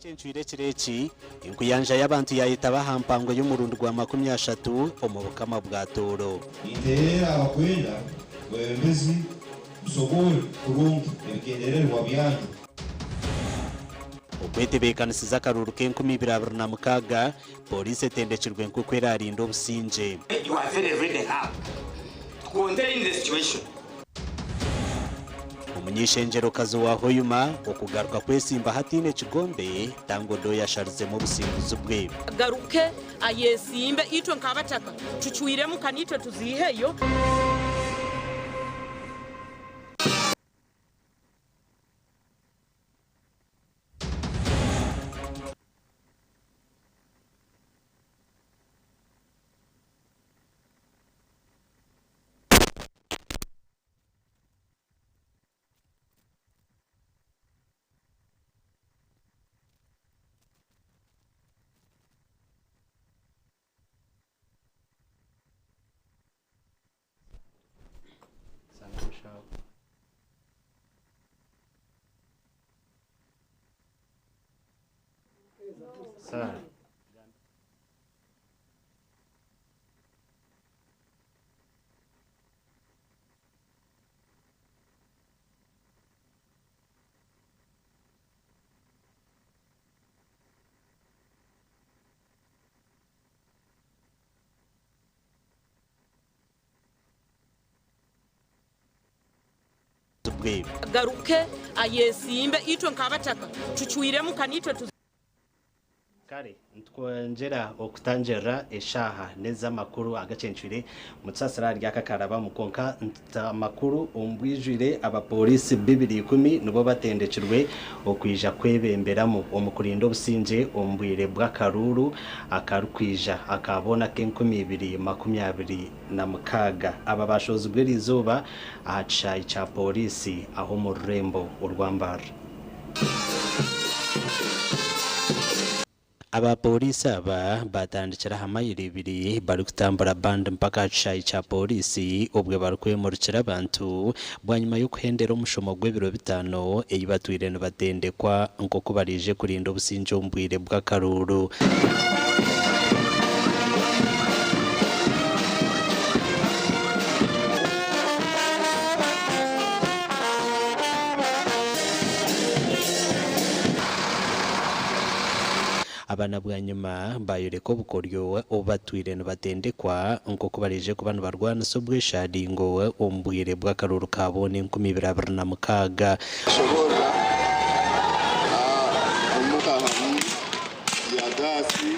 Agacencwire ekiro eki, enkuyanja y'abantu yaayetaba aha mpango y'omurundi gwa 30 omu Bukama bwa Tooro. Ninteererra abakwenda, Bwebembezi, musoborre kurungi ebigendererwa byanyu. Okwetebeekanisiza akaruuru k'enkumi ibiri abiri na mukaaga, Pooriisi etendekirwe nk'oku eraarinde obusingye. You are very ready now to contain the situation. Omuny'eishengyerokazi wa Hoima okugaruka kwesimba hataine kigombe, Tanga Odoi asharizemu obusinguzi bwe. Agaruke ayesimbe, itwe nk'abataka tucwiremu ka naitwe tuziiheyo. Bwe. Agaruke ayesimbe, itwe nk'abataka tucwiremu ka naitwe tuziiheyo. Kare nitwongyera okutangirira eshaaha n'ez'amakuru agacencwire mutusasire ahari aka karabamu kwonka amakuru omu bwijwire abapooriisi 210 nibo batendekirwe okwija kwebemberamu omu kurinda obusingye omu bwire bw'akaruuru akarikwija aka boona ak'enkumi ibiri makumi abiri na mukaaga. Aba baashoozibwa eriizooba aha kishaayi kya pooriisi aha omu rurembo orwa Mbarara. Aba pooriisi aba baatandikira aha mayiro ibiri barikutambura bandi mpaka aha kishaayi kya pooriisi obwe barikwemurikira abantu bwanyima y'okuhendera omushomo gw'ebiro bitaano ei batwire nibatendekwa nk'oku baraije kurinda obusingye omu bwire bw'akaruuru. Aba na bwanyima baayoreka obukoryo obu batwire nibatendekwa nk'oku baraije kuba nibarwanisa obwesharingo omu bwire bw'akaruuru ka boona 2026. Shoboorora aha omuka harimu teargaasi.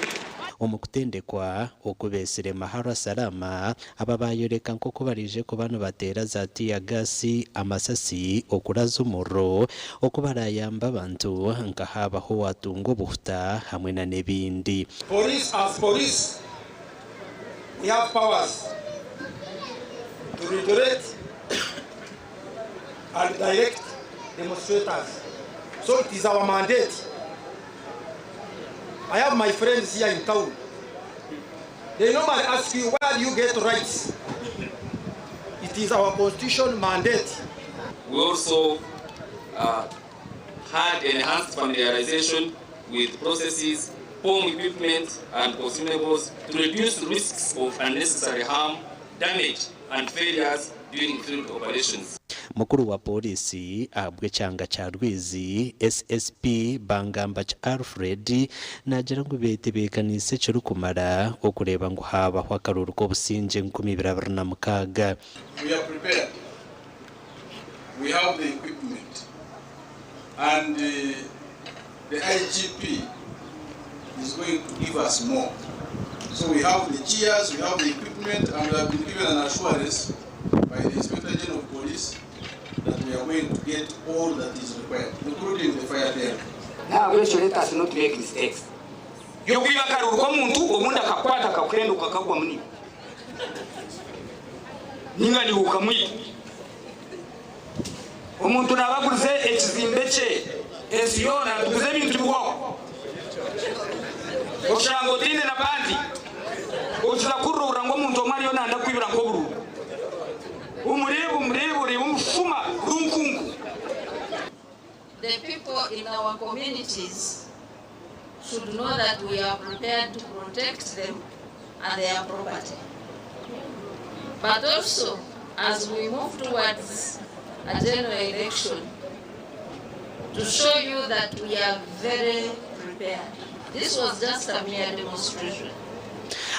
Omu kutendekwa oku beetsire Maharwa Salama, Aba baayoreka nk'oku baraije kuba nibateera za tiya gaasi, amasasi, okuraza omuriro, oku baraayambe abantu nka haabaho owaatunga obuhuta hamwe na n'ebindi. Police as police we have powers to regulate and direct demonstrators so it is our mandate I have my friends here in town They normally ask you where do you get rights? It is our constitution mandate. We also had enhanced familiarization with processes, home equipment and consumables to reduce risks of unnecessary harm, damage and failures during field operations. Mukuru wa Pooriisi ahabw'ekyanga kya Rwizi, SSP Bangambaki Alfred naagira ngu betebeekaniise ekirikumara okureeba ngu haabaho akaruuru k'obusingye 2026. We are prepared, we have the equipment and the IGP is going to give us more. So we have the chairs, we have the equipment and we have been given an assurance by the Inspector General of Police that we are going to get all that is required, including the fire derrick. N'ahabw'ekyo let us not make mistakes y'okwiba akaruuru k'omuntu obundi akakukwata akakuhenduka akagwamu naiwe ninga naiwe okamwita. Omuntu naaba agurize ekizimbe kye ensi yoona nituguza ebintu bihwaho oshanga otaine na panti okiza kurira ohurira ngu omuntu omwe ariyo nayenda kukwibira nk'oburuuru omureebe omureebe oreebe omushuma runkunku. The people in our communities should know that we are prepared to protect them and their property. But also, as we move towards a general election, to show you that we are very prepared. This was just a mere demonstration.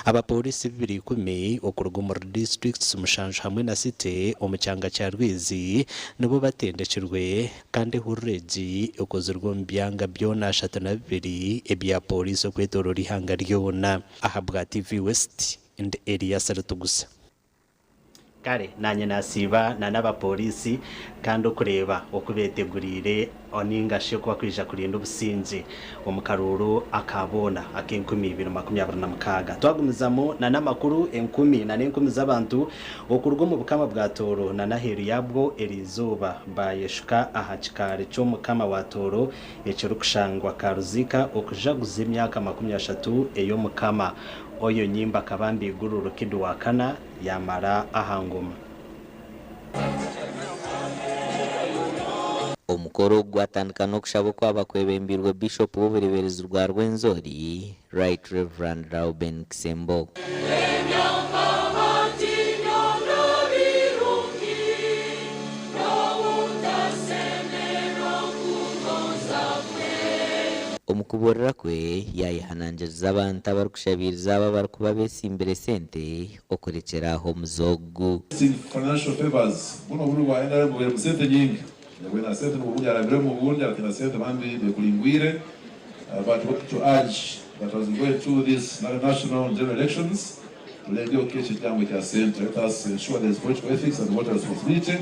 Abapolisi 210 okuruga omuri disiturikiti mushanju hamwe na City omu kyanga kya Rwizi nibo batendekirwe kandi ehururu egi ekozirwe omu byanga byona 32 ebya Pooriisi okwetooroora eihanga ryona. Ahabwa TV West, ndi Elias Ritugusa. Kare naanye nasiiba na n'abapooriisi kandi okureeba oku beeteguriire ninga shi oku barikwija kurinda obusingye omu karuuru aka boona ak'enkumi ibiri makumi abiri na mukaaga. Twagumizamu na n'amakuru enkumi na n'enkumi z'abantu okuruga omu Bukama bwa Tooro na n'aheeru yaabwo eriizooba baayeshuka aha kikaari ky'Omukama wa Tooro ekirikushangwa Karuziika okujaguza emyaka 30 ey'Omukama Oyo Nyimba Kabamba Iguru Rukidu wa kana yaamara aha ngoma. Omukoro ogu gwatandika n'okushaba okwaba kwebembiirwe Bishop w'obureeberezi bwa Rwenzori, Right Rev. Rauben Kisembo. Omu kubuurira kwe, yaayehanangiriza abantu abarikushabiiriza abo abarikuba beetsimbire sente okurekyera aho omuze ogu. Financial favours, Buno oburi bwa nrm bubairemu sente nyingi, bwine sente nobwo arabiremu obundi aratiina sente bambi bekulingwire but we want to urge that as we go into this national general elections tulenge okukesha ekigambo kya sente, let us ensure there is political ethics and voter responsibility,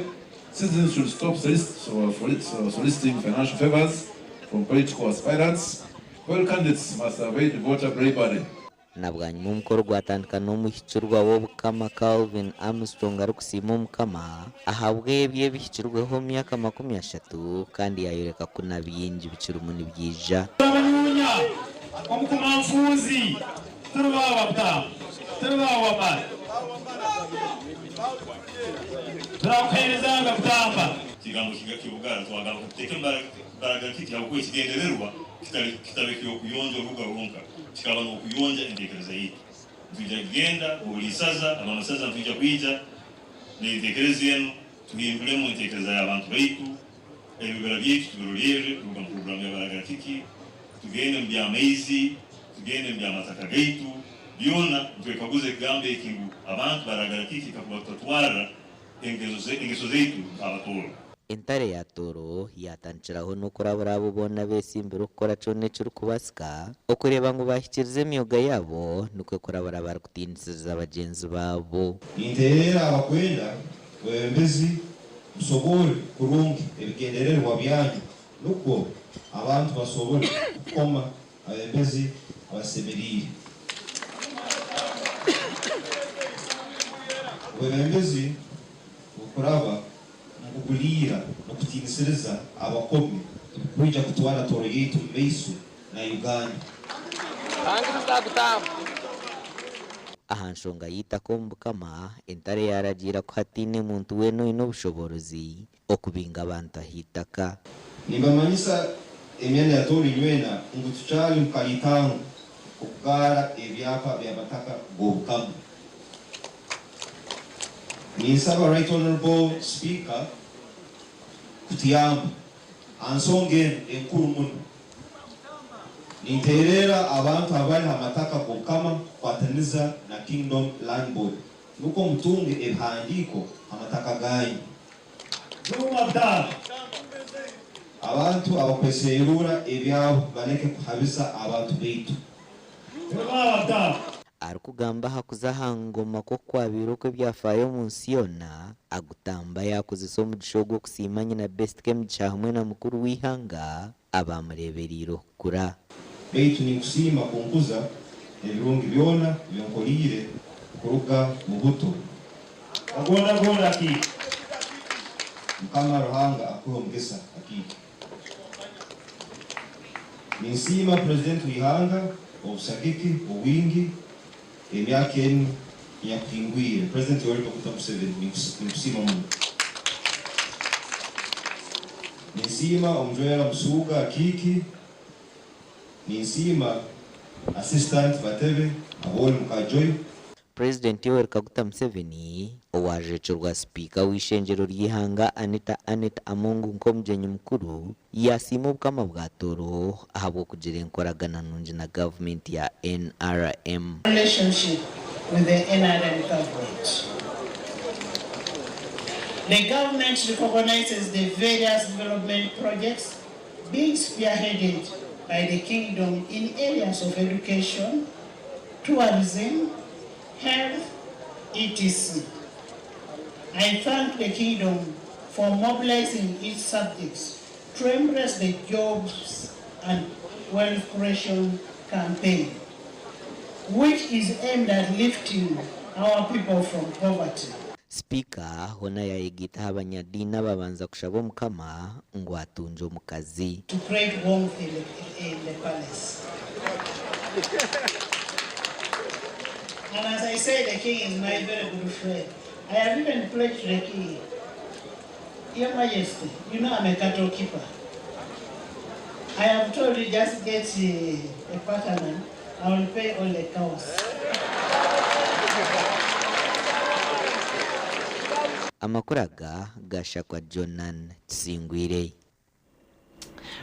citizens should stop soliciting financial favours from political aspirants, all candidates must avoid voter bribery. Na bwanyima omukoro gwatandika n'omuhikirwa w'Obukama Calvin Armstrong arikusiima Omukama ahabw'ebyo ebihikirweho omu myaka 30 kandi yaayoreka ku na bingi bikirimu nibyija. Abanyunya omukumanfuuzi turi baawa butaama turi baawa mara turakuheerezanga butamba. Ekigambo kibugara twagamba katuteeke embaraga kiti habwokuba ekigendererwa kitabe ky'okuyonja orubuga rwonka, kikaba n'okuyonja enteekereza yaitu. Nitwija kugenda mu buli isaza, abamasaza nitwija kwija n'enteekereza enu tuhinduremu enteekereza y'abantu baitu, ebibira byaitu tubirolerre kuruga mu puroguraamu ya Baragara Kiki, tugende mu by'amaizi, tugende mu by'amataka gaitu, byona nitwekaguza ekigambo eki ngu abantu baragara kiki kakuba tutatwarra engeso zaitu nk'Abatooro. Entare ya Tooro yaatandikiraho n'okurabura abo boona abeetsimbire okukora kyona ekirikubaasika okureeba ngu baahikiriza emyoga yaabo nikwo kurabura abarikutiinisiriza bagyenzi baabo. Ninteerera abakwenda bwebembezi musoboore kurungi ebigendererwa byanyu nukwo abantu basobole kukoma abebembezi abasemeriire. Obwebembezi obukuraba omu kuguliira n'okutiinisiriza abakomi tibukwija kutwara Tooro yaitu omu maiso na Uganda. Aha nshonga y'eitaka omu Bukama, Entare yaaragiira ku hataine muntu weena oine obushoboorozi okubinga abantu aha itaka. Nimbamanyisa emyanya ya Tooro inywena ngu tukyali mu karitango k'okugaara ebyapa by'amataka g'Obukama. Ninsaba Right Honourable Speaker kutuyamba aha nsonga enu enkuru muno. Ninteerera abantu abari aha mataka g'Obukama kukwataniza na Kingdom Land Board nukwo mutunge ebihandiiko aha mataka ganyu. Abantu abakweseruura ebyabo baleke kuhabisa abantu baitu. Arikugamba aha kuza aha ngoma kw'okwabaire okw'ebyafaayo omu nsi yoona, Agutamba yaakozesa omugisha ogu okusiima nyina Best Kemigisha hamwe na mukuru w'eihanga abaamureebereire okukura. Baitu ninkusiima kunkuza ebirungi byona ebi onkoliire kuruga mu buto. Mukama Ruhanga akuhe omugisa Akiiki. Ninsiima Purezidenti w'eihanga obusagiki obwingi emyaka enu enyakuhingwire. Purezidenti Yoweri Kaguta Museveni ninkusiima muno. Ninsiima Omujwera Musuuga Akiiki Ninsiima Assistant Batebe Aboli Mukajoy. Purezidenti Yoweri Kaguta Museveni owajwekyerwa Sipiika w'eishengyero ry'eihanga Anita Annet Among nk'omugyenyi mukuru yasiima Obukama bwa Tooro ahabw'okugira enkoragana nungi na gavumenti ya NRM. relationship with the NRM government. The government recognizes the various development projects being spearheaded by the kingdom in areas of education, tourism, health, etc. I thank the kingdom for mobilizing its subjects to embrace the jobs and wealth creation campaign, which is aimed at lifting our people from poverty. Sipiika hoona yaayegaita aha banyadiini ababanza kushaba Omukama ngu atungye omukazi. To create warmth in the, in the palace. And as I say, the king is my very good friend. I have even pledged to the king, Your Majesty, you know I'm a cattle keeper. I have told you just get a partner, I will pay all the cows. Amakuru aga gashakwa Jonan Tusingwire.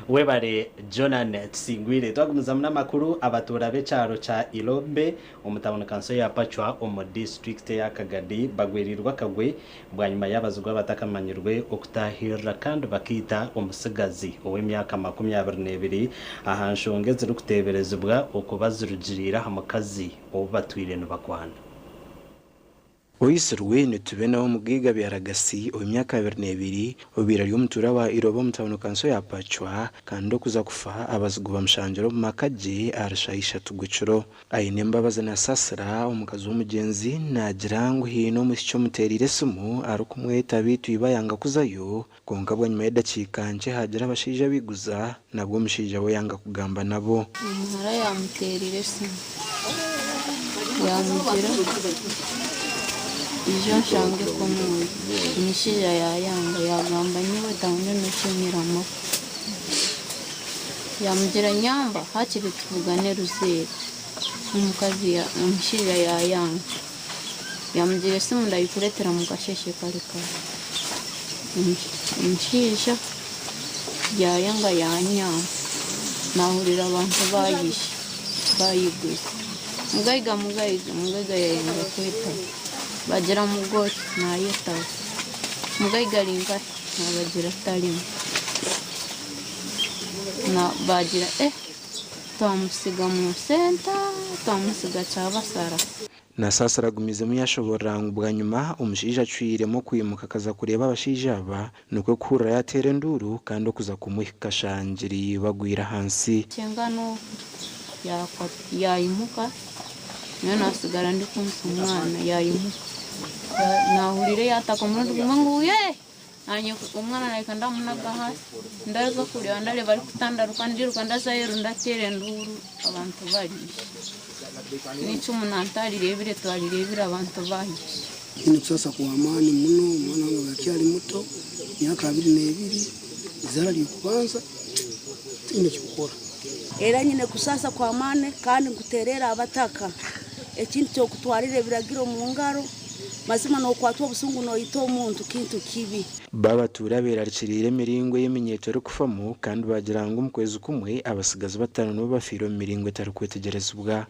Webare Jonan Tusingwire. Twagumizamu n'amakuru, abatuura b'ekyaro kya Ilombe omu tauni kanso ya Pacwa omu disiturikiti eya Kagadi bagweriirwe akagwe bwanyima y'abazigu abatakamanyirwe okutaahirira kandi bakaita omutsigazi ow'emyaka 22 aha nshonga ezirikuteeberezibwa okuba zirugiriire aha mukazi ou batwire nibakwana. Oisirwe Nitubenaho Mugaiga Byaragasi ow'emyaka 22 obaire ari omutuura wa Irobo omu tauni kanso ya Pacwa kandi okuza kufa abazigu bamushangira omu maka gye ahari shaaha ishatu gw'ekiro. Ainembabazi Nasasira omukazi w'omugyenzi naagira ngu haine omwishiki omuteereire esimu arikumweta beitu iba yanga kuzayo kwonka bwanyima y'edakiika nkye haagira abashaija abaiguza nabwo omushaija we yanga kugamba nabo. Omuhara yaamuteerire esimu yaamugira ija onshange kunu. Omushaija yaayanga yaagamba nyowe tawuni noshenyera amahwa. Yaamugira nyamba haakiri tuvugane ruzeeri. Omukazi omushaija yaayanga. Yaamugira esimu ndayikureetera omu kasheeshe kare kare. Omushaija yaayanga yaanyaama. Naahurira abantu baayija baayiguza. Mugaiga mugaiga, mugaiga yaayanga kwetaba. Bagira mugore naayetaba. Mugaiga ari nkahi? Naabagira tarimu. Baagira eh twamutsiga mu senta, twamutsiga kyabasara. Nasasira agumizemu yashoborora ngu bwanyima omushaija acwiremu okwimuka akaza kureeba abashaija aba nikwo kuhurira yateera enduuru kandi okuza kumuhika ashangire bagwire ahansi. Kyengano yayimuka nyowe nasigara ndikwonsa omwana yayimuka nahurira yataka omurundi gumwe ngu yee nanye omwana nahika ndamunaga ahansi ndaza kureba ndareba arikutandaruka ndiruka ndaza aheru ndateera enduuru abantu bariija n'icumu nantarireebire twarireebire abantu baija. Nyine kusasa kwa maani muno, omwana wange akyali muto, myaka 22, izaara ly'okubanza, tinyine ky'okukora. Era nyine kusasa kwa maani kandi nkuterera abataka ekintu ky'okutwarira ebiragiro omu ngaro, mazima n'okwatwa obusungu noita omuntu kintu kibi. Baabatuura beerarikiriire emiringo ei eminyeeto erikufamu kandi baagira ngu omu kwezi kumwe abatsigazi bataano nibo bafiire omu miringo etarikwetegyerezibwa.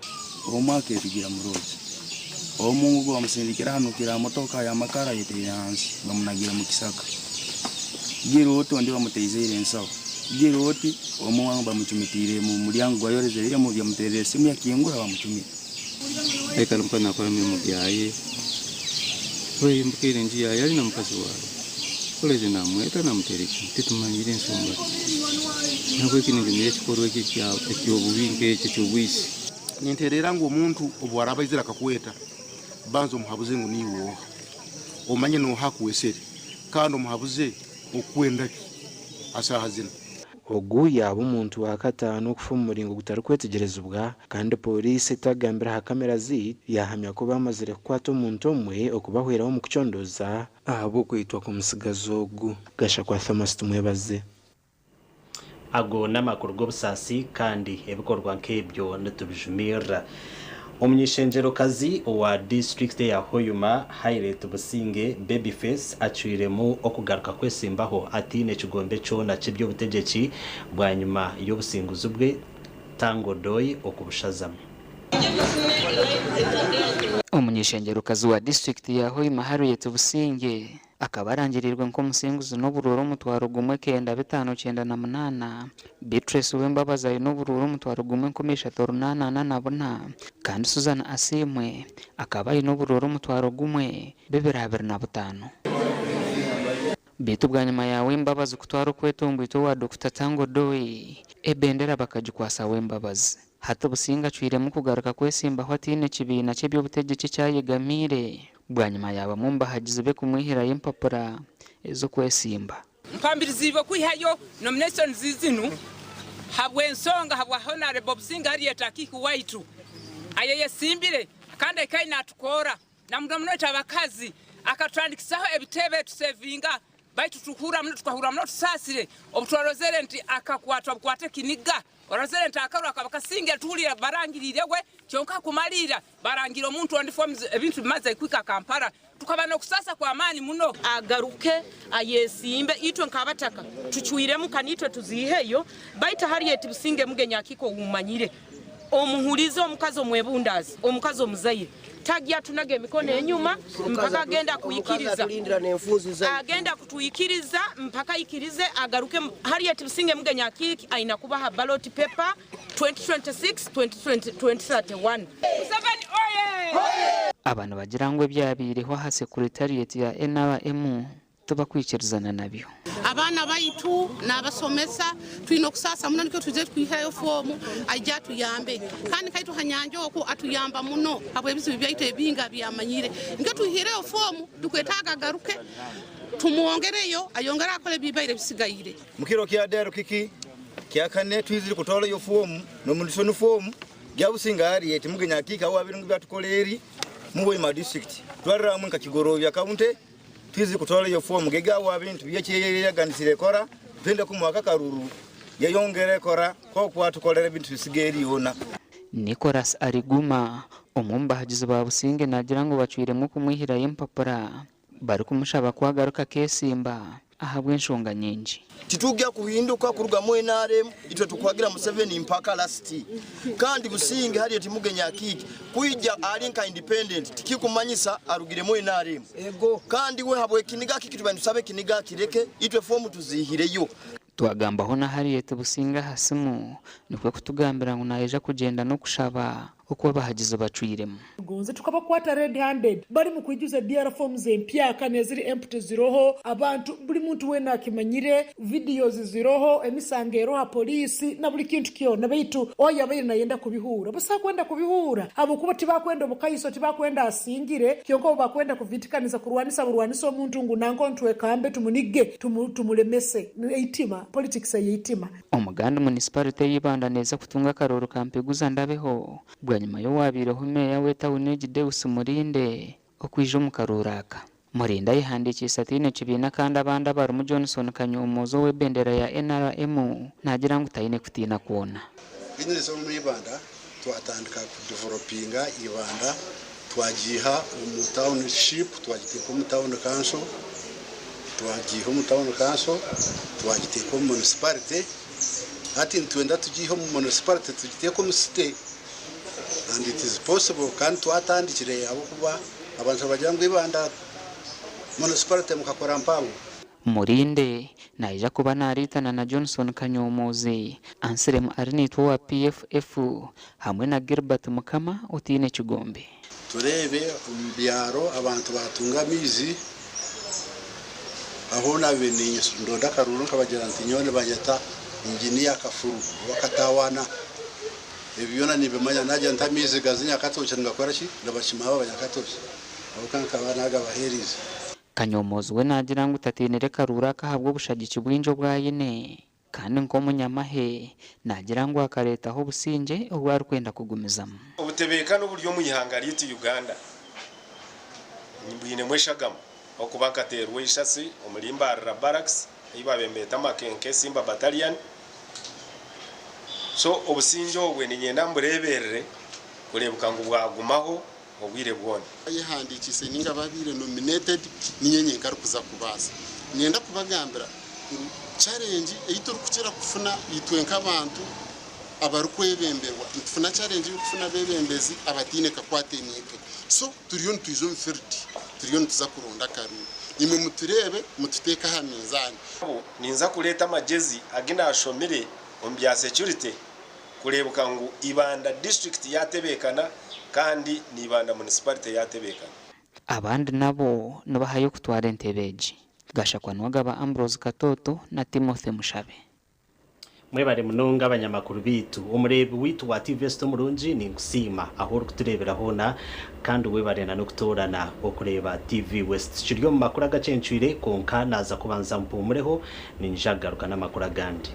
Omwe akeetugira mu lodge, omwe ogwo bamusindikira ahanukire aha motoka y'amakara ayeteire ahansi bamunagira mu kisaka. Gira oti ondi bamuteizeire ensaho. Gira oti omwe wange bamucumitiire mu muryango gwayorezere yamuteerera esimu yakingura bamucumita. Aikara omuka nakora emirimo gyaye, obu enju yaye ari na mukazi wawe. Oleze namweta namuteera esimu, titumanyire ensonga ki. Nahabweki ninjumira ekikorwa eki eky'obubi nk'eki eky'obwisi. Ninteerera ngu omuntu obu araaba aizire akakweta, banza omuhabuze ngu niiwe oha, omanye nooha akwesere kandi omuhabuze okwenda ki asaaha zinu. Ogu yaaba omuntu wa kataano okufa omu muringo gutarikwetegyerezibwa kandi pooriisi etagambire aha kamera zi yahamya ku bamazire kukwata omuntu omwe okubahweraho omu kucondooza ahabw'okwitwa kw'omutsigazi ogu. Gashakwa Thomas Tumwebaze. Ago n'amakuru g'obusaasi kandi ebikorwa nk'ebyo nitubijumirira. Omuny'eishengyero-kazi owa disiturikiti eya Hoima, Harriet Businge Babyface acwiremu okugaruka kwesimbaho ataine kigombe kyona ky'eby'obutegyeki bwanyima y'obusinguzi bwe Tanga Odoi okubushazamu. Omuny'eishengyero-kazi wa disiturikiti ya Hoima, Harriet Businge Akaba arangiriirwe nk'omusinguzi n'oburuuru 19,598. Beatrice Uwembabazi aine oburuuru 1,3844 kandi Susan Asiimwe akaba aine oburuuru 1,225. Beitu bwanyima ya Uwembabazi kutwara okwetomboitwa owa Dokita Tanga Odoi, ebendera bakagikwasa Uwembabazi. Hati Businge acwiremu kugaruka kwesimbaho ataine kibiina ky'eby'obutegyeki eki ayegamiire. Bwanyima ya bamwe omu bahagizi be kumwihirayo empapura ez'okwesimba. Mpambiriziibwe kwihayo nominations zinu habw'ensonga habwa Honarebo Businge Harriet Akiiki waitu ayeyesimbire kandi aikaire natukoora na muno muno itwe abakazi akatutandikisaho ebitebe tusevinga baitu tuhuura muno tukahurra muno tusaasire obutwarozere nti akakwatwa bukwate ekiniga orozere nti akaruru akaba kasingire tuhuliire barangiriire we kyonka hakumaliira Barangira omuntu ondi forms ebintu bimaze kuhika Kampala tukaba nokusaasa kwamaani muno. Agaruke ayesimbe itwe nk'abataka tucwiremu ka niitwe tuziiheyo baitu Harriet Businge Mugenyi Akiko owumanyire omuhulizi omukazi omwebundaazi omukazi omuzaire tagya tunaga emikono enyuma mpaka agenda kwikiriza agenda kutwikiriza mpaka aikirize agaruke Harriet Businge Mugenyi Akiiki aina kuba ha ballot paper 2026 2031. Museveni oye! Aba nibagira ngu ebyabaireho aha secretariat ya NRM tibakwikirizana nabyo. Abaana baitu n'abasomesa twine okusaasa muno nikyo twizire twiheyo foomu aije atuyambe kandi nkaitwe ha nyanja oku atuyamba muno habw'ebizibu byaitu ebingi abyamanyire nikyo twihireyo foomu tukwetaaga agaruke tumwongereyo ayongere akole ebibaire bisigaire. Mukiro kya dero kiki kyakane twizire kutwala yo fomu nomination form gyabusinga Harriet Mugenyi Akiiki ahu abiri ngu byatukora eri mu Hoima district twarira hamwe nka Kigorobya county twizire kutwala yo fomu gege ahu abintu byekiyeyaganisire kora twende kumuha kakaruru yeyongere kora koku atukorera ebintu bisiga eri yona. Nicholas Ariguma, omwe omu bahagizi ba Businge naagira ngu bacwiremu kumwihirayo empapura Barikumushaba ku agaruka akeesimba ahabw'enshonga nyingi. Titugya kuhinduka kuruga mu nrm itwe tukuhagira Museveni mpaka last kandi Businge Harriet Mugenyi Akiiki kwija ari nka independent tikikumanyisa arugire mu nrm kandi we habwekiniga kiki tubaire nitusaba ekiniga akireke itwe fomu tuzihireyo. Twagambaho na Harriet Businge aha simu nikwo kutugambira ngu naija kugyenda n'okushaba oku abahagizi bacwiremu. Gonze tukabakwata red handed bari mukwijuza DR forms empyaka neziri empty ziroho abantu buri muntu wena akimanyire videos ziroho emisango eroho ha police naburi kintu kyona baitu oyo abaire nayenda kubihuura busa akwenda kubihuura habwokuba tibakwenda obukaiso tibakwenda asingire kyonka bo bakwenda kuvitikaniza kurwanisa burwanisa omuntu ngu nanka onu twekambe tumunige tumuremese eitima politics eyeitima. Omugandi Munisiparite y'Ibanda neeza kutunga akaruuru ka Mpiguza Ndabeho bwanyima y'owabaireho meeya w'etawuni egi Deus Murinde okwija omu karuuru aka. Murinde ayehandiikiise ataine kibiina kandi abandi abarimu Johnson Kanyomooza ow'ebendera ya NRM naagira ngu taine kutiina kwona. Bizinesi omu Ibanda twatandika kudevelopinga Ibanda twagiiha omu township twagiteeka omu town council, twagiiha omu town council twagiteeka omu municipality, hati nitwenda tugiihe omu municipality tugiteeke omu city and it is possible kandi twatandikire ahabw'okuba abantu nibagira ngu Ibanda municipality mukakora mpango. Murinde naija kuba nariitana na Johnson Kanyomozi, Anselm Arinaitwe owa PFF hamwe na Gilbert Mukama otaine kigombe. Tureebe omu byaro abantu baatunga amaizi, ahu naabaire nindonda akaruuru nkabagira nti nyowe nibanyeta Inginiya Kafuru ow'akataawaana. Ebi byona nimbimanya naagira nti amaizi gaze Nyakatookye nigakora ki? Nibakima aba Abanyakatookye ahabw'okuba nkaba naagabaheereize. Kanyomozi we naagira ngu tatiinire karuuru aka ahabw'obushagiki bwingi obu aine kandi nk'omunyamahe naagira ngu akareetaho obusingye obu arikwenda kugumizamu. Obutebeekane oburi omu ihanga ryaitu Uganda bwinemu eshagama ahabw'okuba nkateerwa eishasi omuri Mbarara Barracks ei baabaire nibeeta Makenke Simba Battalion. So obusingye obwe niinyenda mbureeberere kureebeka ngu bwagumaho obwire bwona. Ayehandiikiise ninga ababaire nominated ninye nyenka arikuza kubaasa. Niinyenda kubagambira ngu challenge ei turikukira kufuna itwe nk'abantu abarikwebemberwa, nitufuna challenge y'okufuna abeebembezi abataine kakwate naitwe. So turiyo nitwija omu field, turiyo nituza kuronda akaruuru. Imwe mutureebe mututeeke aha minzaani. Ninza kureeta amagyezi agu naashomire omu bya security kureebeka ngu Ibanda disiturikiti yaatebeekana kandi na Ibanda munisiparite yaatebeekana. Abandi nabo nibahayo kutwara entebe egi. Gashakwa Nuwagaba Ambrose Katoto na Timothy Mushabe. Mwebare munonga abanyamakuru baitu. Omureebi waitu wa TV West omurungi ninkusiima ahu orikutureebera hoona kandi webare na n'okutoorana okureeba TV West. Kiri omu makuru agacencwire kwonka naaza kubanza mpuumureho niinyija kugaruka n'amakuru agandi.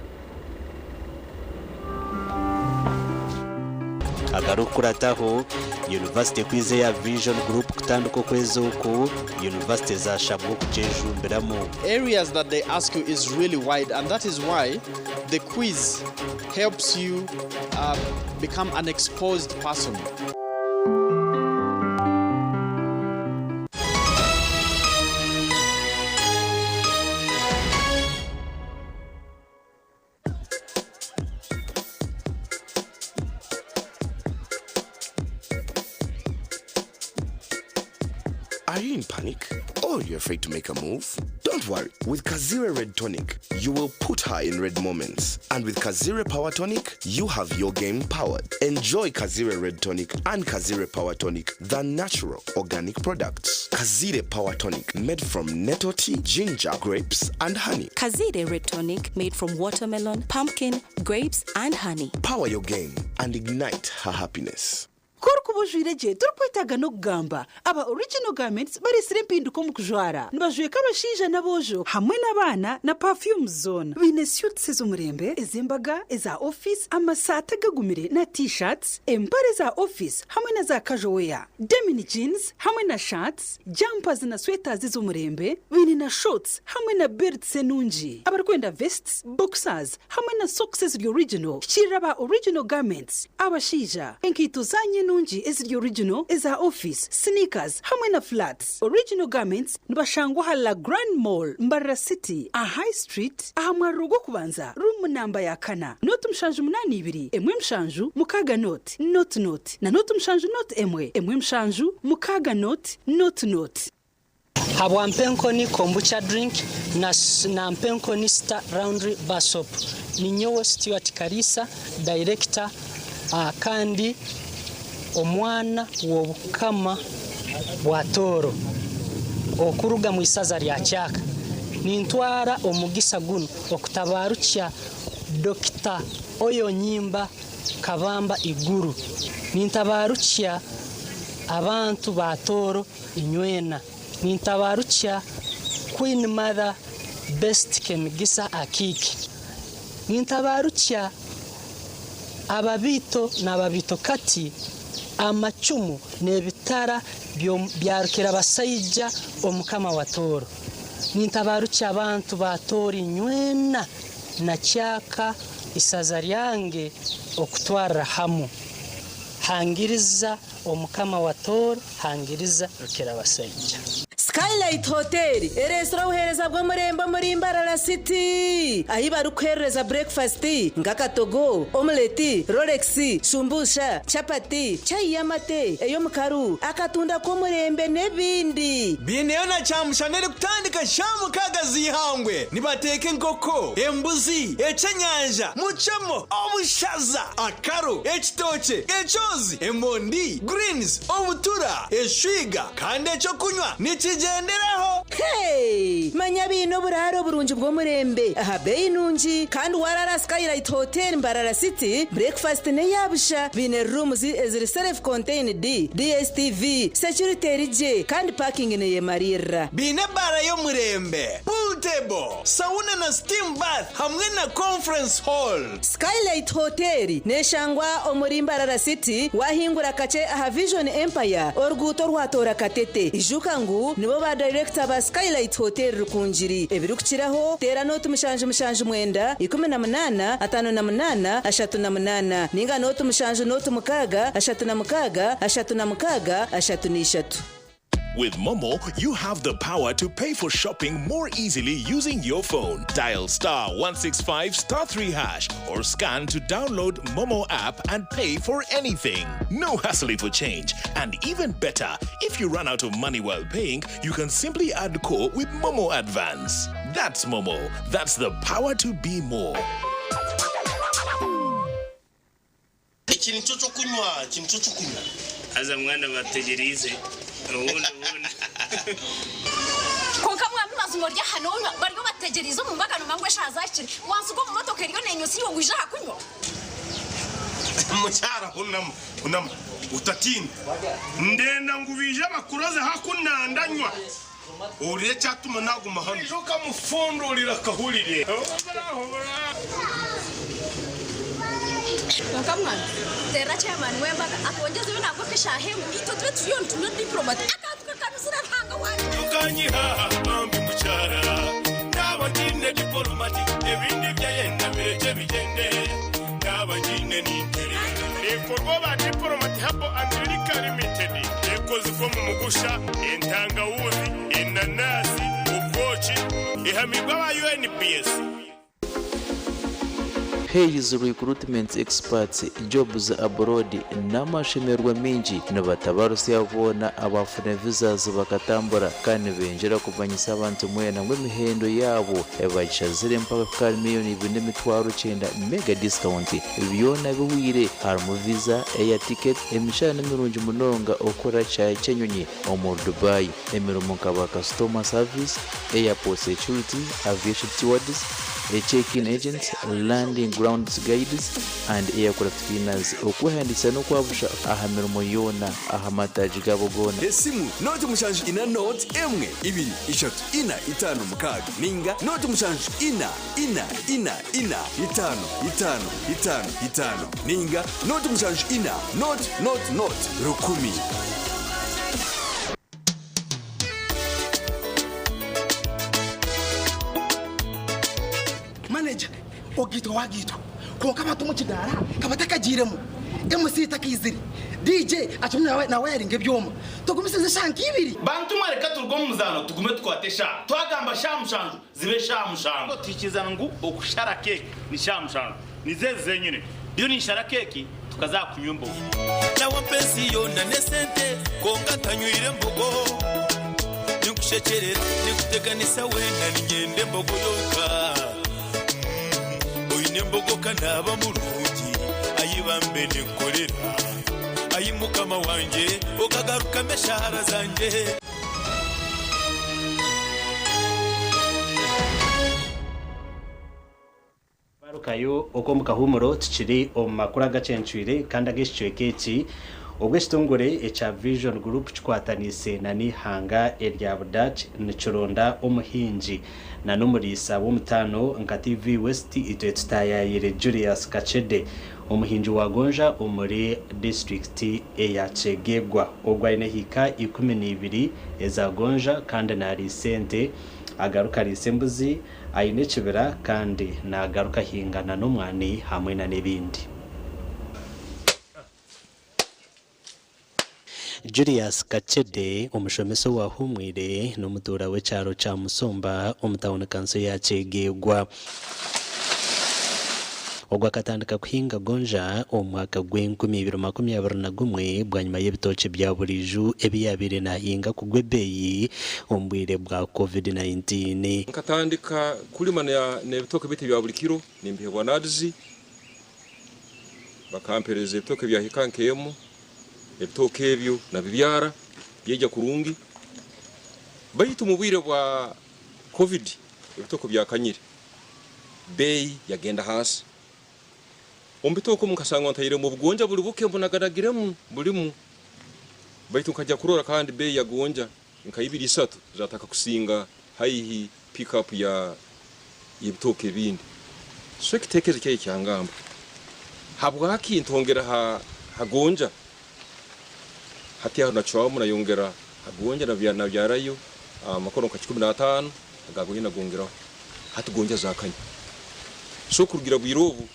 Agarikukurataho, Yunivasite kwiza eya Vision Group kutandika okwezi oku, yunivasite zashabwa okugyejumbiramu. Areas that they ask you is really wide and that is why the quiz helps you uh, become an exposed person. Are you in panic or you're afraid to make a move? Don't worry. With Kazire Red Tonic, you will put her in red moments. And with Kazire Power Tonic, you have your game powered. Enjoy Kazire Red Tonic and Kazire Power Tonic, the natural organic products. Kazire Power Tonic, made from nettle tea, ginger, grapes, and honey. Kazire Red Tonic made from watermelon, pumpkin, grapes, and honey. Power your game and ignite her happiness. Ku orikuba ojwaire gye torikwetaaga n'okugamba. Aba Original Garments bareetsire empinduka omu kujwara. Nibajweka abashaija n'aboojo hamwe n'abaana na perfumes zoona. Baine suits ez'omurembe, ez'embaga, eza ofiisi, amasaati agagumire na T-shirts, empare za ofiisi hamwe na za casual wear, denim jeans hamwe na shirts, jumpers na sweaters ez'omurembe. Baine na shorts hamwe na belts enungi. Abarikwenda vests, boxers hamwe na socks eziri original, hikiirira aba Original Garments. Abashaija, enkaito zaanyu enungi eziri original, eza ofiisi, sneakers hamwe na flats. Original Garments nibashangwa aha La Grande Mall, Mbarara City, aha High Street, aha mwariro gw'okubanza, ruumu namba ya kana, nooti 782, 1 7 6 nooti, nooti nooti, na nooti 7 nooti 1, 1 7 6 nooti, nooti nooti. Habwa Mpenkoni Kombucha Drink na na Mpenkoni Star Laundry Bar Soap. Ninyowe Stuart Kariisa, Director kandi omwana w'Obukama bwa Tooro okuruga mu isaza rya Kyaka. Nintwara omugisa gunu okutabarukya Dokita Oyonyimba Kabamba Iguru. Nintabarukya abantu ba Tooro inywena. Nintabarukya Queen Mother Best Kemigisa Akiiki. Nintabarukya ababiito n'ababiitokati, amacumu n'ebitara bya Rukirabasaija Omukama wa Tooro. Nintabarukya abantu ba Tooro inywena na Kyaka isaza ryange okutwarra hamu. Hangiriza Omukama wa Tooro, hangiriza Rukirabasaija. Skylight Hotel ereetsire obuheereza bw'omurembe omuri Mbarara City ahi barikuheerereza burekifasiti nk'akatogo, omuleti, rolex, shumbusha, chapati, chai y'amate, ey'omukaru, akatunda k'omurembe n'ebindi. Biineyo na kyamushana erikutandika shaaha mukaaga z'eihangwe. Nibateeka enkoko, embuzi, ekyenyanja, mucemo, obushaza, akaro, ekitookye, ekyozi, emondi, greens, obutura, eshwiga kandi ekyokunywa nikigyenderaho. Hey! Manya baine oburaaro burungi bw'omurembe aha beeyi nungi kandi waaraara Skylight Hotel Mbarara City, burekifasiti n'eya busha. Baine rooms eziri self contained, DSTV, security eri gye kandi parking neyemariirira. Baine ebaara y'omurembe, pool table, sauna na steam bath hamwe na conference hall. Skylight Hotel neshangwa omuri Mbarara City wahingura kakye aha Vision Empire oruguuto orwatoora Katete. Ijuka ngu nibo. Nibo ba dayirekita ba Skylight Hotel Rukungiri. Ebirikukiraho teera nooti 779 18 58 38 ninga nooti 7 nooti 6 36 36 33. With Momo, you have the power to pay for shopping more easily using your phone. Dial star 165 star 3 hash or scan to download Momo app and pay for anything. No hassling for change. And even better, if you run out of money while paying, you can simply add core with Momo Advance. That's Momo. That's the power to be more. Iki nicyo cyo kunywa, iki nicyo cyo kunywa. Aza mwana bategerize ubundi ubundi. Konka mwami mazima rya hano bariyo bategerize mu mbagano mangwe shazakire wansi ubwo mu motoka eriyo nenyusi yo ngwije hakunywa. Mucyara hunama hunama utatinda ndenda ngubije abakuroze hakunandanywa urire cyatuma naguma hano ejo kamufundurira akahurire. Konka mwana tera chairman wembaga atwongeze bino ntabwo kishahemu ito tube turiyo ntumyo diplomat akantu kakanuzira ntanga wanje tukanyihaha bambi mucyara naba nyine diplomati ibindi byayenda bireke bigende naba nyine nintere ibikorwa ba diplomati habo America Limited ekozwe mu mugusha entangawuzi inanasi ubwoki ihamirwa ba UNPS. Hayes Recruitment Experts Jobs Abroad n'amashemerwa mingi nibatabarusya boona abafuna visas bakatambura kandi benjera kumanyisa abantu mwena ngu emihendo yaabo bagishazire mpaka kukari 2,900,000 mega discount byona bihwire harimu visa, air ticket, emishahara n'emirungi munonga okukora kyayi ky'enyonyi omu Dubai, emirimo nka ba customer service, airport security, aviation stewards, a check-in agents, landing grounds guides and aircraft cleaners. Okwehandisa n'okwabusha aha mirimo yoona aha mataagi gabo goona. Esimu noti 7 4 noti 1 2 3 4 5 6 ninga noti 7 4 4 4 4 5 5 5 5 ninga noti 7 4 noti noti noti 10. Manager ogitwa wagitwa konka abantu mu kidara kabatakagiremo MC takizire DJ atumwe nawe nawe yaringa ebyoma tugumisize shanka ibiri. Bantu mwareka turwo mu muzano tugume tukwate sha twagamba sha mushanju zibe sha mushanju tukizana ngu okushara keke ni sha mushanju nizeze zenyine iyo ni shara keke tukazakunywa imbogo. Nawe pensiyo na nesente konka ntanywire mbogo nikushekerera nikuteganisa wena ningende mbogo yoka oyine mbogo kanaba murungi ayibambe ninkorera ayimukama wanje ukagaruka meshahara zanje. Barukayo okwo mu kahumuro tukiri omu makuru agacencwire kandi ag'ekicweka eki obwo ekitongore ekya Vision Group kikwatanise na n'ihanga erya Budach nikironda omuhingi na n'omuriisa w'omutaano nka TV West itwe tutayayire Julius Kachede omuhingi wa Gonja omuri disitulikiti eya Kyegegwa ogwo aine hika 12 eza Gonja kandi nariisa ente agaruka ariisa embuzi aine ekibira kandi nagaruka ahingana n'omwani hamwe na n'ebindi. Julius Kachede omushomesa owahumwire n'omutuura w'ekyaro kya Musumba omu tawuni kanso ya Kyegegwa. Ogwo akatandika kuhinga gonja omu mwaka gw'e2021 bwanyuma y'ebitookye bya buriiju ebi yabaire nahinga kugwa ebeeyi omu bwire bwa COVID-19. Nkatandika kulima n'ebitooke bitu bya buli kiro nimbihebwa nadizi bakampereza ebitooke byahika nk'emu ebitooke ebyo nabibyara byejja kurungi baitu mu bwire bwa COVID ebitooke byakanyire beeyi yagenda hasi. Omu bitooke mukasangwa ntairemu obugonja buli buke mbunaganagiremu bulimu baitu nkajja kurora kandi beeyi ya gonja nka 2-3 zataka kusinga haihi pick up ya ebitooke ebindi. So ekitekerezo kyayi kyangamba habwaki ntongera hagonja hati aho nacwamu nayongera hagonja nabyarayo Amakono nka 15 aga gonja nagongeraho. Hati gonja zakanya. So kurugira bwire obu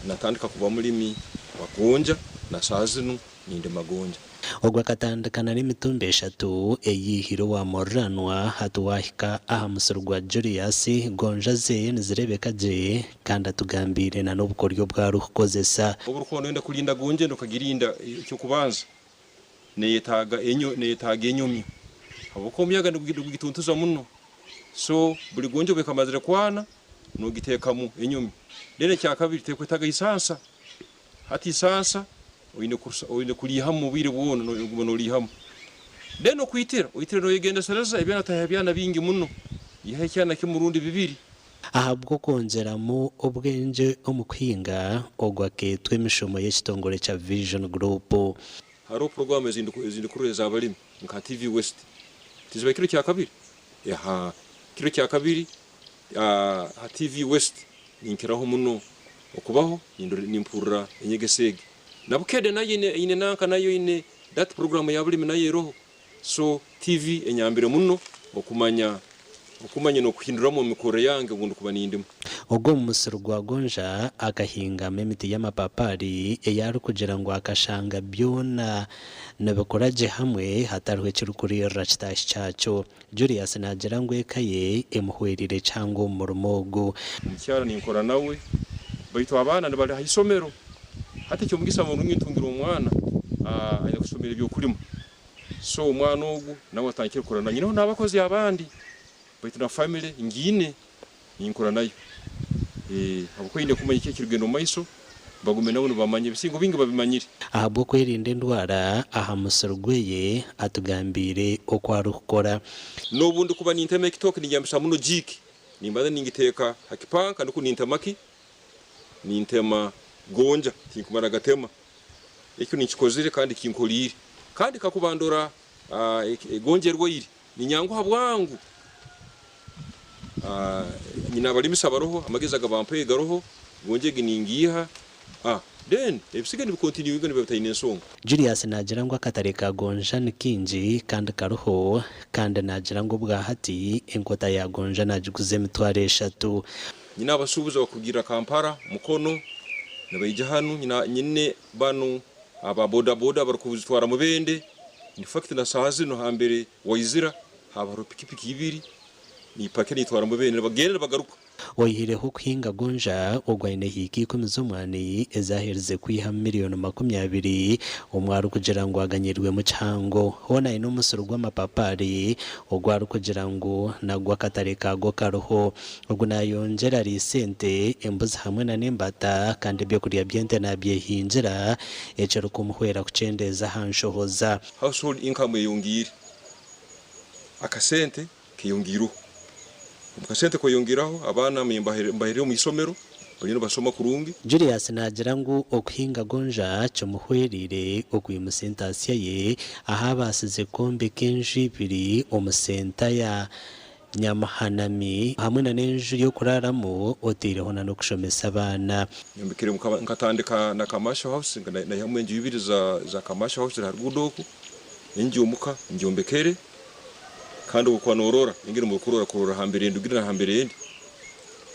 natandika kuba mulimi wa gonja na saaha zinu nindima gonja. Ogwo akatandikana n'emitumbi eshatu eyiihire owa muriranwa hati waahika aha musiri gwa Julius, gonja ze nizireebeka gye kandi atugambiire na n'obukoryo obu arikukozesa. Obu orikuba noyenda kurinda gonja enu okagirinda eky'okubanza neyetaaga neyetaaga enyomyo habwokuba omuyaga nigugituntuza muno so buri gonja obu ekamazire kwana nogiteekamu enyomyo. Then ekyakabiri tekwetaaga isansa. Hati isansa oine oine kuriihamu obwire bwona noguma noriihamu. Then okwitira, oitire noyegendesereza ebyana otaiha byana bingi muno, ihaho ekyana kimwe rundi bibiri. Ahabw'okwongyeramu obwengye omu kuhinga, ogwo akeetwa emishomo y'ekitongore kya Vision Group. Hariho puroguraamu ezindi kurora ez'abalimi nka TV West. Tiziba kiro kyakabiri? Eha, kiro kyakabiri ha TV West ninkiraho muno okubaho nimpurira enyegesa egi. Na Bukedde nayo eine nanka nayo eine that program ya bulimi nayo eroho. So TV enyambire muno okumanya okumanya n'okuhinduramu omu mikorre yange obu ndikuba nindima. Ogu omu musiri gwa gonja akahingamu emiti y'amapapaari ei arikugira ngu akashanga byona nibikura gye hamwe hatariho ekirikuriirira kitaahi kyakyo. Julius naagira ngu eka ye emuhwereire kihango omu murimo ogu. Omukyara ninkora nawe baitu abaana nibari aha isomero. Hati eky'omugisa murungi ntungire omwana aine kusomera eby'okulima. So omwana ogu nawe atandikire kukora na nyineho n'abakozi abandi baitu na family ngiine ninkora nayo. Habwokuba ine kumanya kiki ekirikugenda omu maiso bagume nabo nibamanya ebisingo bingi babimanyire. Ahabw'okwerinda endwara aha musiri gweye atugambiire oku arikukora. N'obu ndikuba nintema ekitooke ninyambisa muno jiiki, nimbanza ningiteeka ha kipanka nukwo nintema ki? Nintema gonja, tinkumara gatema. Ekyo ninkikozire kandi kinkoriire. Kandi kakuba ndora gonja erwaire, ninyanguha bwangu. Nyine abalimisa baroho, amagezi agabampaire garoho, gonja egi ningiiha, then ebisiga nibikontinyuinga nibiba bitaine ensonga. Julius naagira ngu akatare ka gonja ni kaingi kandi kariho kandi naagira ngu obwahati enkota ya gonja naagiguza emitwaro eshatu. Nyine abasuubuzi abakurugiirira Kampala, Mukono nibaija hanu, nyine banu aba boda-boda abarikuzitwara Mubende, in fact na saaha zinu hambere waizira haaba hariho pikipiki ibiri nipakira nitwara Mubende nibagenda nibagaruka. Oihireho okuhinga gonja, ogwo aine hiika ikumi z'omwani ezi aherize kwihamu miriyoni 20 omwe arikugira ngu aganyirwemu kihango. Hoona aine omusiri gw'amapapaari ogu arikugira ngu nagwo akatare kaagwo kariho. Ogu nayongyera ariisa ente, embuzi hamwe na n'embata kandi ebyokurya by'ente nabyehingira ekirikumuhwera kukyendeeza aha nshohoza. Household income eyongiire, akasente keyongiireho. Omu kasente kweyongeraho abaana mbahereire omu isomero bariyo nibashoma kurungi. Julius naagira ngu okuhinga gonja kimuhwereire okwimutsya entaasya ye ahu abaasize kwombeka enju ibiri omu senta ya Nyamuhanami hamwe na n'enju y'okuraaramu oteireho na n'okushomesa abaana. Nyombekire nkatandika na commercial house naihamu enju ibiri za commercial house ziri aha ruguudo oku, enju omuka ngyombekere kandi obu okuba norora engeri murukurora kurora hambere ndugire na hambere ndi,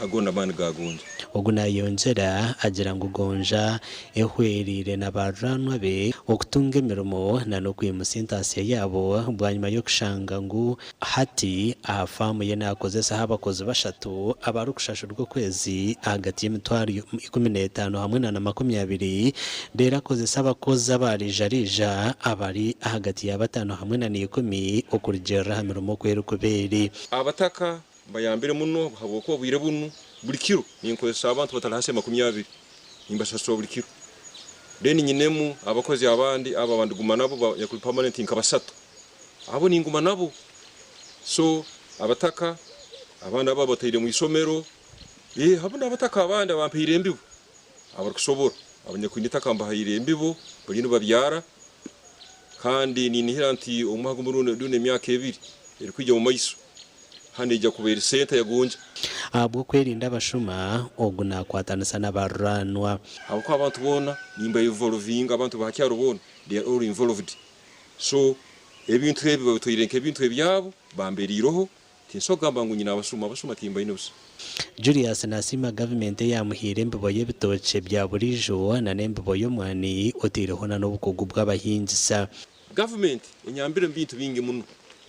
ago n'amaani ga gonja. Ogu nayongyera agira ngu gonja ehwereire na baruranwa be okutunga emirimo na n'okwimutsya entaasya yaabo bwanyima y'okushanga ngu hati aha faamu ye naakozesaho abakozi bashatu abarikushashurwa okwezi ahagati y'emitwaro 15 hamwe na 20 reero akozesa abakozi aba riija-riija abari ahagati ya bataano hamwe na 10 okurugiirira aha mirimo oku erikuba eri. Abataka mbayambire muno habwokuba obwire bunu buri kiro ninkozesa abantu batari hansi ya 20 nimbasasura buri kiro. Then nyinemu abakozi abandi abo abandiguma nabo banyakuri permanent nka basatu abo ninguma nabo. So abataka abandi abo abataire omu isomero hamu n'abataka abandi abampaire embibo abarikusobora abanyakwine itaka mbahaire embibo bariyo nibabyara kandi ninihira nti omwaka gumwe rundi emyaka ebiri erikwija omu maiso hanu eija kuba eri senta ya gonja. Ahabw'okwerinda abashuma, ogu naakwatanisa n'abaruraanwa. Habwokuba abantu boona nimba involvinga, abantu ba ha kyaro boona they are all involved. So Ebintu ebi babitwaire nk'ebintu ebyabo, bamberiireho, tinsobola kugamba ngu nyine abasuma, abasuma timbaine busa. Julius nasiima gavumenti eyamuhaire embibo y'ebitookye bya buriijo na n'embibo y'omwani oteireho na n'obukugu bw'abahingisa. Gavumenti enyambire omu bintu bingi muno.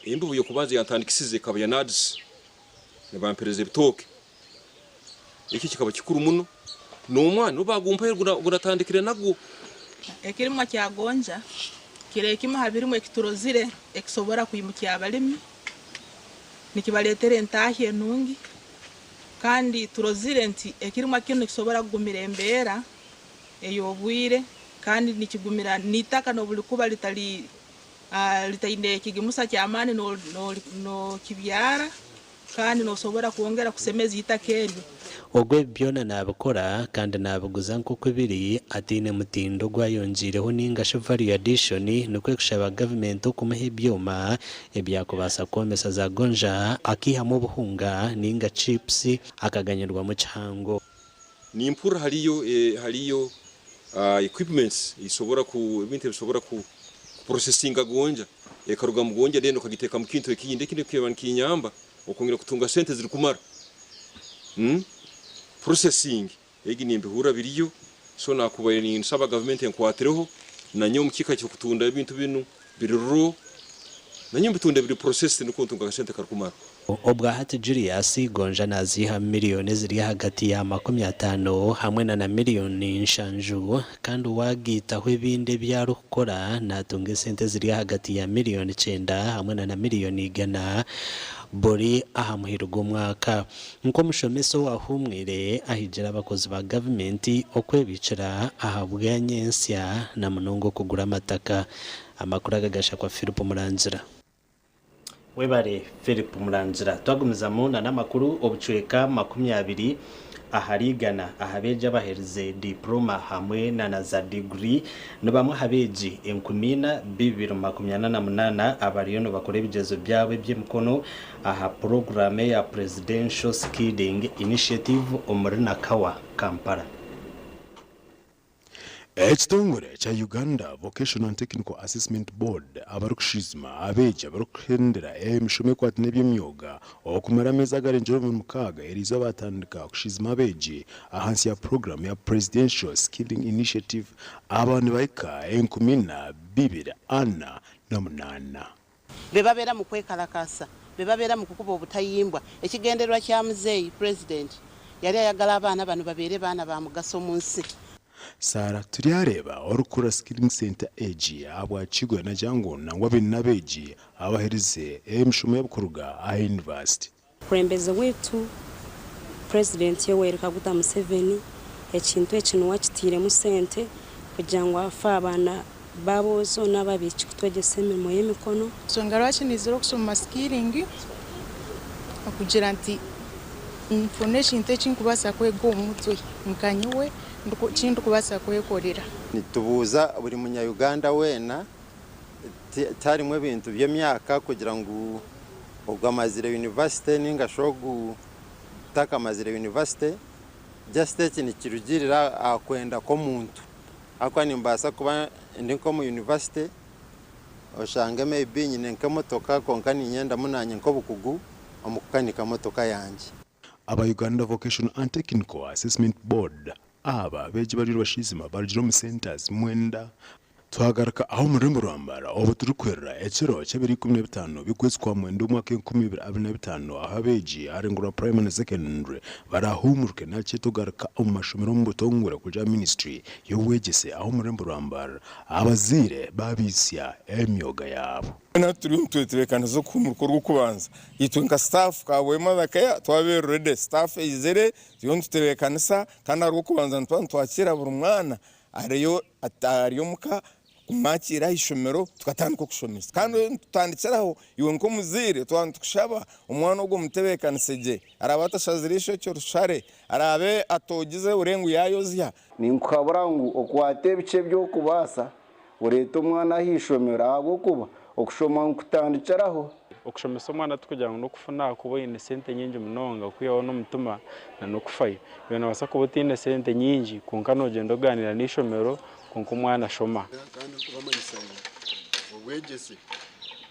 Embibo y'okubanza eyantandikisize ekaba ya NAADS, nibampereza ebitooke. Ekyo kikaba kikuru muno. N'omwani obu baagumpaire gunatandikire nagwo. Ekirimwa kya gonja kiri ekimwe ha birimwa ekiturozire ekisobora kwimukya abalimi, nikibaletera entahya enungi, kandi turozire nti ekirimwa kinu nikisobora kugumira embeera ey'obwire kandi nikigumira n'itaka n'obulikuba litali litaine ekigimusa ky'amaani n'okibyara kandi n'osobora kwongera kusemeza itaka eryo. Ogwo ebi byona naabikora kandi naabiguza nk'oku biri ataine mutindo ogu ayongiireho ninga shi value addition, nikwo kushaba gavumenti okumuha ebyoma ebyakubaasa kwomesa za gonja akaihamu obuhunga ninga chips akaganyirwamu kihango. Nimpurira hariyo hariyo equipments ezisobora ku ebintu ebisobora ku kuprocesinga gonja ekaruga mu gonja then okagiteeka mu kintu ekindi, eki nikyo nikinyamba okwongera kutunga sente zirikumara. Processing egi nimbihurra biriyo, so nakubaire ninsaba gavumenti enkwatireho nanyowe omu kiika ky'okutunda ebintu binu biri raw, nanyowe mbitunde biri processed nikwo ntunga akasente karikumara. Obwahati Julius Gonja naziihamu miriyoni eziri ahagati ya 50 hamwe na miriyoni 70 kandi wagaitaho ebindi ebi arikukora natunga esente eziri ahagati ya miriyoni 90 hamwe na miriyoni 100 buri aha muheru gw'omwaka. Nk'omushomesa owahumwire ahigira abakozi ba gavumenti okwebikira aha bwanyensya na munonga okugura amataka. Amakuru aga gashakwa Philip Murangira. Webare Philip Murangira. Twagumizamu na n'amakuru obucweka 20 ahari 100 ahabeegi abaherize diploma hamwe na za degree ni bamwe ahabeegi 4248 abariyo nibakora ebigyezo byabo eby'emikono aha puroguramu ya Presidential Skilling Initiative omuri Nakawa, Kampala. Ekitongore kya Uganda Vocational and Technical Assessment Board abarikushwijuma abeegi abarikuhendera emishomo ekwatine n'eby'emyoga okumara ameezi agarengire omuri 6 eriizooba batandika kushwijuma abeegi ahansi ya puroguramu ya Presidential Skilling Initiative aba nibahika 4248. Be babeera mu kwekalakasa, be babeera mu kukuba obutayimbwa. Ekigendererwa kya muzeeyi President yali ayagala abaana bano babeere baana ba mugaso mu nsi. Sara Turyareeba orikukura Skilling Center egi ahabwa Kigwe nagira ngu nangwa baine n'abeegi abaherize emishomo y'okuruga aha university. Omukulembeze waitu Purezidenti Yoweri Kaguta Museveni ekintu eki niwe akitairemu sente kugira ngu afe abaana b'aboojo n'abaishiki kutwegyesa emirimo y'emikono. Ensonga lwaki nizire okushoma skilling okugira nti nfune ekintu ekinkubaasa kwega omu mutwe nka nyowe kindikubaasa kwekorera. Nitubuuza buri munya-Uganda weena, tiharimu ebintu by'emyaka kugira ngu ogu amazire university ninga shi ogu takamazire university, just eki nikirugirira aha kwenda kw'omuntu, ahakuba nimbaasa kuba ndi nk'omu university oshange maybe nyine nk'emotoka kwonka ninyendamu naanye nk'obukugu omu kukanika motoka yangye. Aba Uganda Vocational and Technical Assessment Board aba abeegi bariyo nibashwijuma barugire omu centers 9. Twagaruka aho omu rurembo rwa Mbarara obu turikuhurira ekiro ky'ebiro 15 by'okwezi kwa mwenda omwaka 2025 ahu abeegi aharengo rwa primary na secondary barahumuruke nakye tugaruka omu mashomero omu butongore kuruga ministry y'obwegyese aho omu rurembo rwa Mbarara abazaire babitsya emyoga yaabo. Na turi nitwetebeekanisa okuhumuruka orw'okubanza. Itwe nka staff Kabwohe Mother Care twabeire ready. Staff eizire turiyo nitutebeekanisa kandi aha rw'okubanza nituba nitwakiira buri mwana ariyo ari omuka kumwakiira aha ishomero tukatandika okushomesa. Kandi nitutandikiraho iwe nk'omuzaire twaba nitukushaba omwana ogwo omutebeekanise gye. Araabe atashazire eishokye orishare, araabe atoogize ore ngu yaayozya. Ninkuhabura ngu okwate ebikye ebi orikubaasa oreete omwana aha ishomero ahabw'okuba okushoma nikutandikiraho. Okushomesa omwana tikugira ngu n'okufuna ahakuba oine sente nyingi munonga, okwihaho n'omutima n'okufayo. Iwe noobaasa kuba otaine sente nyingi kwonka noogyenda ogaaniira n'eishomero kwonka omwana ashoma. Kandi nkubamanyisa ngu obwegyese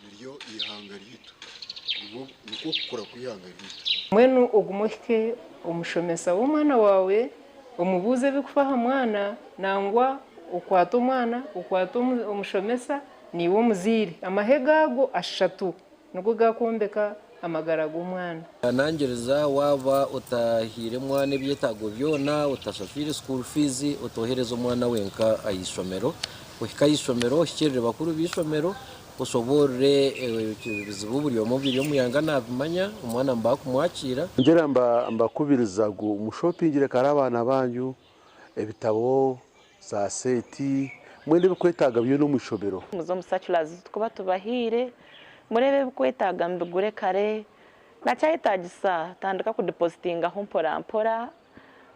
Niryo ihanga ryaitu, nikwo kukura kw'eihanga ryaitu. Mbwenu ogume ohike omushomesa w'omwana waawe, omubuuze ebirikufa aha mwana, nangwa okwate omwana, okwate omushomesa, naiwe omuzaire. Amahega ago ashatu nigo gaakwombeka amagara g'omwana. Nangiriza waaba otahaire mwana ebyetaago byona, otashashwire school fees, otohereza omwana wenka aha ishomero. Ohike aha ishomero, ohikirire bakuru b'eishomero, Oshoboorore ebizibu buri omwe obiri omu ihanga naabimanya, omwana nibakumwakiira. Ngyera mbakubiriza ngu mushopingire kare abaana banyu ebitabo, za seeti, mbwenu ebikwetaaga byona omu ishomero. Muze omu circulars ezi turikuba tubahaire, mureebe ebikwetaaga mubigure kare, nakyayetaagisa tandika kudipozitingaho mpora mpora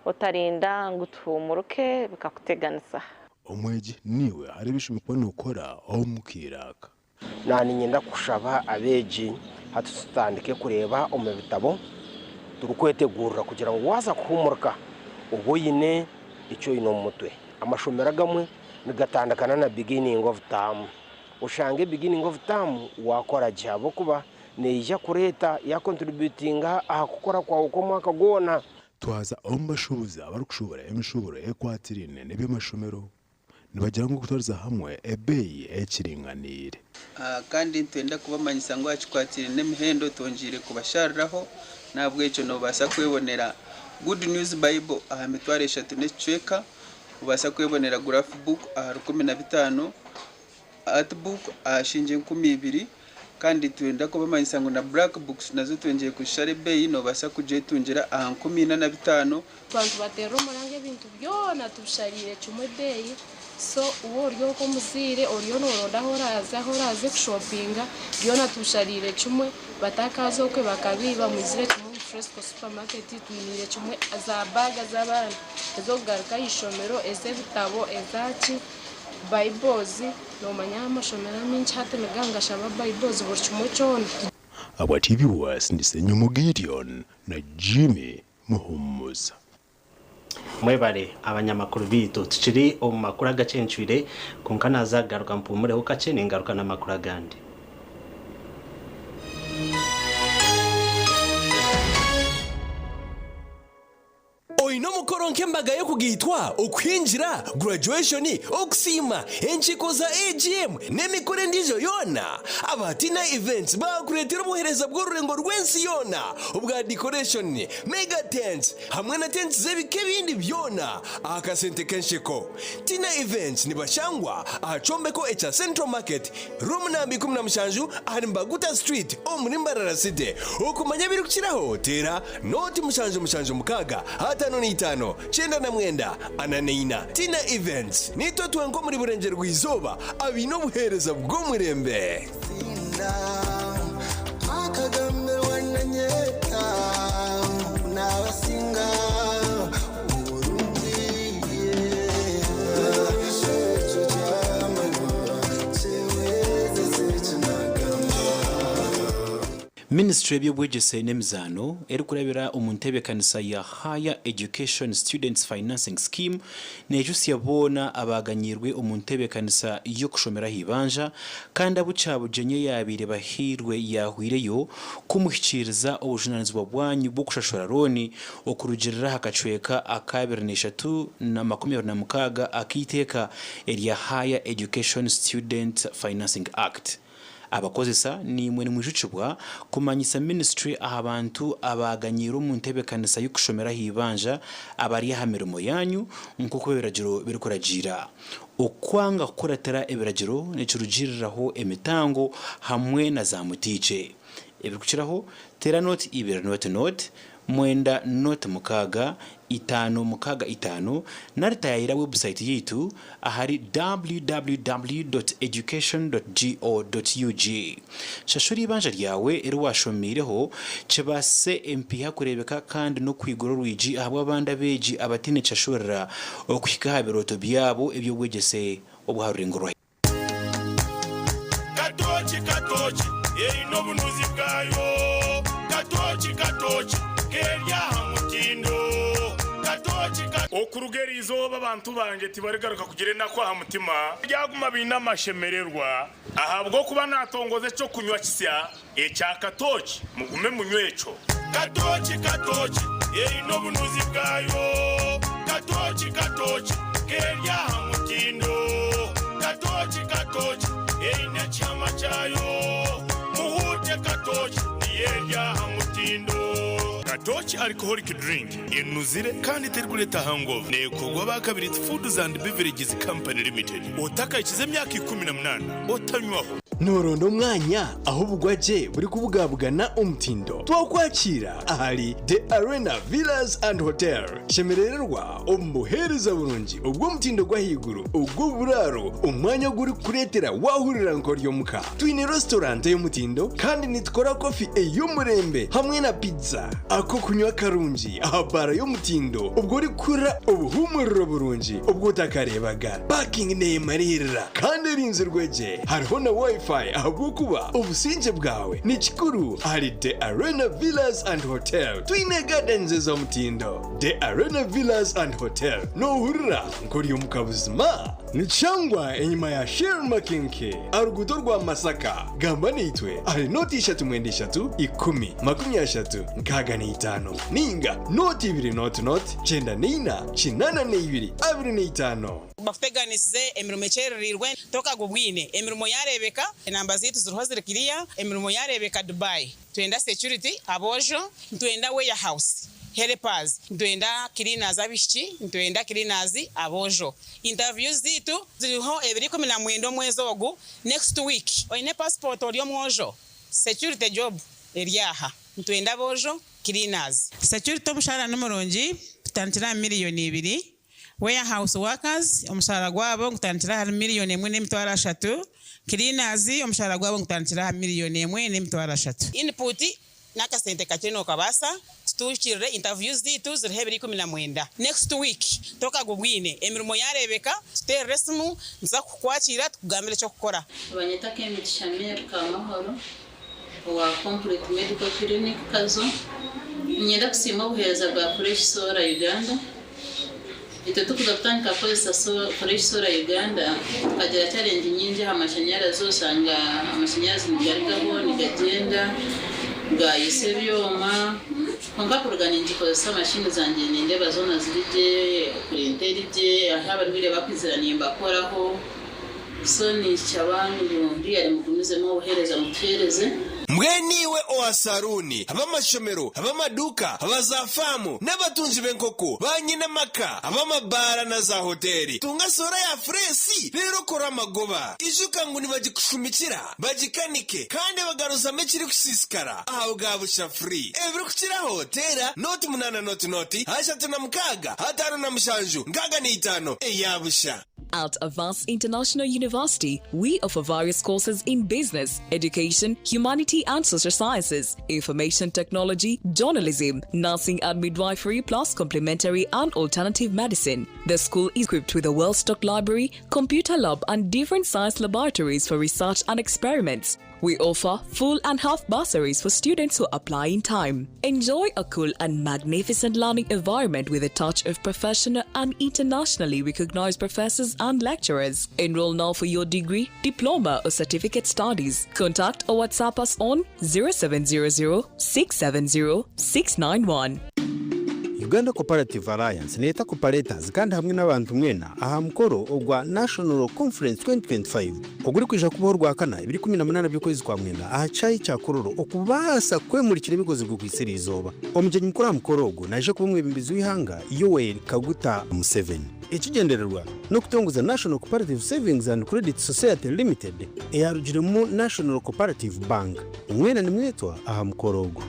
otarinda ngu tuhumuruke bikakuteganisa. Omwegi niiwe hariho ebi kuba nookora omu kaire aka. Naaniinyenda kushaba abeegi hati tutandike kureeba omu bitabo turikwetegurira kugira ngu waaza kuhuumurika obe oine eki oine omu mutwe. Amashomero agamwe nigatandikana na beginning of term, oshange beginning of term waakora gye ahabw'okuba neija kureeta ya contributinga aha kukora kwawe kw'omwaka gwona. Twaza omu bashuubuzi abarikushuubura emishuuburo ekwatiraine n'eby'amashomero, nibagira ngu okutwariza hamwe ebeeyi ekiringaniire. Kandi nitwenda kubamanyisa ngu aha kikwatiraine n'emihendo twongyeire kubashariraho, n'ahabw'ekyo noobaasa kwebonera Good News Bible aha mitwaro eshatu n'ekicweka, obaasa kwebonera Graph Book aha 15,000, Art book aha shiingi 2000 kandi nitwenda kubamanyisa ngu na black books nazo twengyeire kuzishara ebeeyi nobaasa kugyetungira aha 45,000. Abantu bateerera omuranga ebintu byona tubishariire kimwe ebeeyi so waaba ori nk'omuzaire oriyo nooronda ahu oraaze ahu oraaze kushopinga byona tubishariire kimwe batakaaza okwe bakabiiba mwizire kimwe omu Fresco supermarket twiniire kimwe za baaga z'abaana ez'okugaruka aha ishomero ez'ebitabo ezaki. Bibles, nomanya amashomero amaingi hati nigangashaba Bibles buri kimwe kyona. Abwa TV West ndi Ssenyomo Gideon na Jimmy Muhumuza. Mwebare abanyamakuru baitu. Tukiri omu makuru agacencwire kwonka naza kugaruka mpumureho kakye ningaruka n'amakuru agandi. Oine omukoro nk'embaga y'okugaitwa, okuhingira, graduation, okusiima, enkiiko za AGM n'emikoro endiijo yoona? Aba Tina Events baakureetera obuheereza bw'orurengo rw'ensi yoona obwa decoration, mega tents hamwe na tents z'ebika ebindi byona aha kasente k'ensheko. Tina Events nibashangwa aha kyombeko ekya Central Market, Room namba 17 ahari Mbaguta Street omuri Mbarara City. Okumanya ebirikukiraho teera Nooti 776 55 99 44. Tina Events, Niitwe twenka omuri Burengyerwa-izooba abaine obuheereza bw'omurembe. Minisiture y'eby'obwegyese n'emizaano erikurabira omu nteebekanisa ya Higher Education Students Financing Scheme neejutsya boona abaaganyiirwe omu nteebekanisa y'okushomera aha ibanja kandi abu Kyabugyenyi eyaabaire bahairwe yaahweireyo kumuhikiiriza obujunaanizibwa bwanyu bw'okushashura looni okurugiirira aha kacweka aka 23 26 ak'eiteeka erya Higher Education Student Financing Act. Abakozesa naimwe nimwijukibwa kumanyisa minisitule aha bantu abaaganyiirwe omu ntebeekanisa y'okushomera aha ibanja abari aha mirimo yaanyu nk'oku ebiragiro birikuragiira. Okwanga kukuratira ebiragiro nikirugiiriraho emitango hamwe na zaamutiikye. Ebirikukiraho, teera nooti ibiri nooti nooti, mwenda nooti mukaaga, itaano mukaaga itaano nari taayaayira webusayiti yaitu ahari www dot education dot go dot ug. Shashura eibanja ryawe eri waashomeireho kibaasise empiiha kureebeka kandi n'okwigura orwigi ahabw'abandi abeegi abataine kishashurira okuhika aha birooto byabo eby'obwegyese obw'aha rurengo rwa Katooki katooki eine obunuzi bwayo Katooki katooki keri aha mutindo Katooki. Okuruga eri izooba abantu bangye tibarigaruka kugira enaku aha mutima, baryaguma baine amashemererwa, ahabw'okuba naatongoza eky'okunywa kisya ekya katooki, mugume munywe ekyo. Katooki, katooki, eine obunuzi bwayo. Katooki, katooki, k'eri aha mutindo. Katooki, katooki, eine ekihama kyayo. Muhuute katooki, niyo eri aha mutindo. Katooki Alcoholic Drink enuzire kandi terikureeta hangover. Neekorwa aba Kabirizi Foods and Beverages Company Limited. Otakahikize emyaka 18 otanywaho. Nooronda omwanya ahu obugwagye burikubugabugana omutindo? Twakwakiira ahari The Arena Villas and Hotel. Shemerererwa omu buheereza burungi obw'omutindo gw'ahaiguru ogw'oburaaro, omwanya ogurikukureetera waahurira nk'ori omuka. Twine restaurant ey'omutindo kandi nitukora kofi ey'omurembe hamwe na pizza. Ak'okunywa karungi aha baara y'omutindo obwo orikuhurira obuhuumuriro burungi obu otakareebaga. Parking neemariirira kandi erinzirwe gye. Hariho na Wi-Fi ahabw'okuba obusingye bwawe ni kikuru ahari The Arena Villas and Hotel. Twine gardens ez'omutindo. The Arena Villas and Hotel noohurira nk'ori omuka buzima? Nikishangwa enyima ya Shell Makinke aha ruguuto rwa Masaka. Gamba naitwe ahari nooti ishatu mwenda ishatu ikumi 30 65 ninga nooti ibiri nooti nooti kyenda neina 82 25. Bakuteganisize emirimo ekyerereirwe tokagubwine emirimo yarebeka enamba zeitu ziriho ziri clear emirimo yarebeka Dubai nitwenda security aboojo nitwenda warehouse helpers nitwenda cleaners abishiki nitwenda cleaners aboojo interviews zeitu ziriho ebiro 19 omwezi ogu next week oyine passport ori omwojo security job eri aha nitwenda aboojo cleaners. Security omushara nimurungi kutandikira aha miriyoni ibiri Warehouse workers omushaara gwabo gutandikira ahari miriyoni emwe n'emitwaro ashatu, cleaners omushaara gwabo gutandikira aha miriyoni emwe n'emitwaro ashatu. Input n'akasente kakye nokabaasa tutuukirire interviews zaitu ziriho ebiro 19 next week tokagubwine emirimo yareebeka tuteerere esimu nituza kukukwakiira tukugambire eky'okukora. Nibanyeta Kemigisha Mary Kamahoro owa Complete Medical Clinic Kazo. Niinyenda kusiima obuheereza bwa Fresh Solar Uganda. Itwe turikuza kutandika kukozesa Fresh Solar Uganda tukagira challenge nyingi aha mashanyarazi oshanga amashanyarazi nigarugaho nigagyenda gayisa ebyoma kwonka kuruga ningikozesa mashini zangye nindeeba zoona ziri gye, purinta eri gye, ahu abarwaire bakwizira nimbakoraho. So ninshaba ngu really mugumizemu obuheereza mutuheereze. Mbwenu iwe owa saruuni, ab'amashomero, ab'amaduuka, aba za faamu, n'abatungi b'enkoko, ba nyinamaka, ab'amabaara na za hoteeri, tunga soora ya fureesi reero okore amagoba. Ijuka ngu nibagikushumikira, bagikanike, kandi bagaruzamu ekirikusiisikara aha bwa busha free. Ebirikukiraho, teera nooti munaana nooti nooti, 36, 57, 65 eya busha. At Avance International University, we offer various courses in business, education, humanity and social sciences, information technology, journalism, nursing and midwifery, plus complementary and alternative medicine. The school is equipped with a well-stocked library, computer lab and different science laboratories for research and experiments. We offer full and half bursaries for students who apply in time. Enjoy a cool and magnificent learning environment with a touch of professional and internationally recognized professors and lecturers. Enroll now for your degree, diploma, or certificate studies. Contact or WhatsApp us on 0700 670 691. Uganda Cooperative Alliance neeyeta cooperators kandi hamwe n'abantu mwena aha mukoro ogwa National Conference 2025 ogurikwija kubaho Orwakana ebiro 18 by'okwezi kwa Mwenda aha kishaayi kya Kololo okubaasa kwemurikira ebikozirwe kwitsa eriizooba. Omugyenyi mukuru aha mukoro ogu naija kuba omwebembezi w'eihanga Yoweri Kaguta Museveni. Ekigyendererwa n'okutongoza National Cooperative Savings and Credit Society Limited eyarugiremu National Cooperative Bank. Mwena nimwetwa aha mukoro ogu.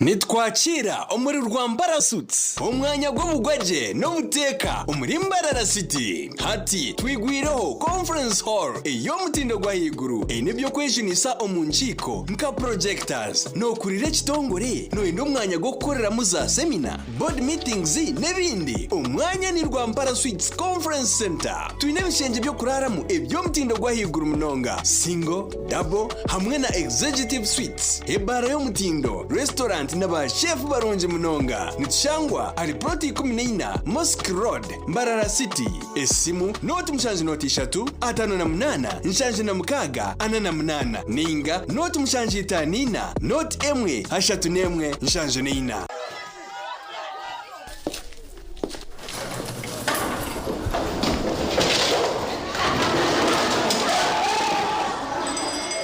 Nitwakiira omuri Rwambara Suites, omwanya gw'obugwagye n'obuteeka omuri Mbarara City. Hati twigwireho Conference Hall ey'omutindo gw'ahaiguru eine eby'okwejunisa omu nkiiko nka projectors. Nookurira ekitongore? Nooyenda omwanya gw'okukoreramu za semina, board meetings n'ebindi? Omwanya ni Rwampara Suites Conference Centre. Twine ebishengye by'okuraaramu eby'omutindo gw'ahaiguru munonga, single, double hamwe na executive suites, ebaara y'omutindo, restaurant. na ba shefu barungi munonga. Nitushangwa ahari puroti 14 Mosque Road, Mbarara City. Esimu nooti mushanju nooti ishatu 58 76 48 ninga nooti mushanju itaano ina nooti emwe ashatu n'emwe nshanju n'eina.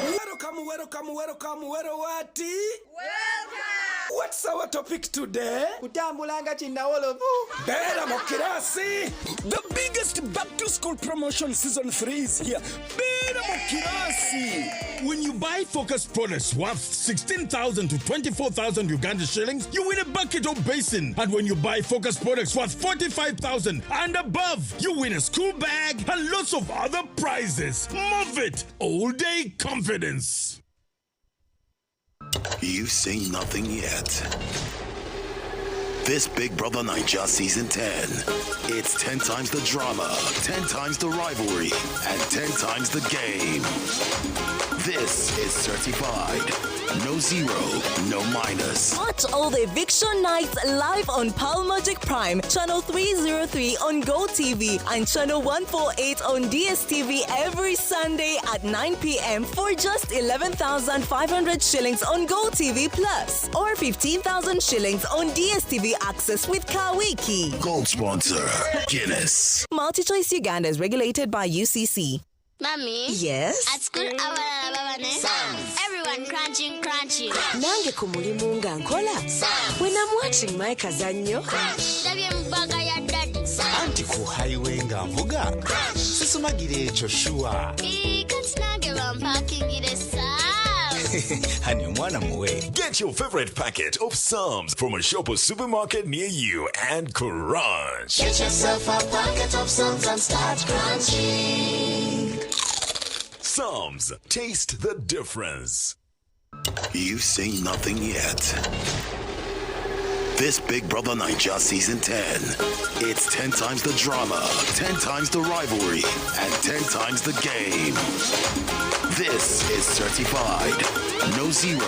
Welcome, welcome, welcome, wello what? Welcome! What's our topic today? Kutambula nga kinnawolovu. Beera mu kirasi. The biggest back to school promotion season 3 is here. Beera mu kirasi. When you buy Focus products worth 16,000 to 24,000 Uganda shillings, you win a bucket or basin. And when you buy Focus products worth 45,000 and above, you win a school bag and lots of other prizes. Move it! All day confidence. You've seen nothing yet. This Big Brother Naija Season 10. It's 10 times the drama, 10 times the rivalry, and 10 times the game. This is certified. No zero, no minus. Watch all the eviction nights live on Pal Magic Prime, Channel 303 on Go TV and Channel 148 on DSTV every Sunday at 9 p.m. for just 11,500 shillings on Go TV Plus or 15,000 shillings on DSTV Access with Kawiki. Gold sponsor, Guinness. MultiChoice Uganda is regulated by UCC. Mommy? Yes? At school, abalala baba ne Everyone crunching, crunching. Nange ku mulimu nga nkola. When I'm watching my kazannyo. Ndabye mu bag ya daddy. Anti ku highway nga nvuga sisumagira ekyo sure. Ii, kati nange bampakingire Psalms. Hani omwana muwe. Get your favorite packet of Psalms from a shop or supermarket near you and crunch. Get yourself a packet of Psalms and start crunching. Psalms, taste the difference. You've seen nothing yet. This Big Brother Naija Season 10. It's 10 times the drama, 10 times the rivalry, and 10 times the game. This is certified. No zero,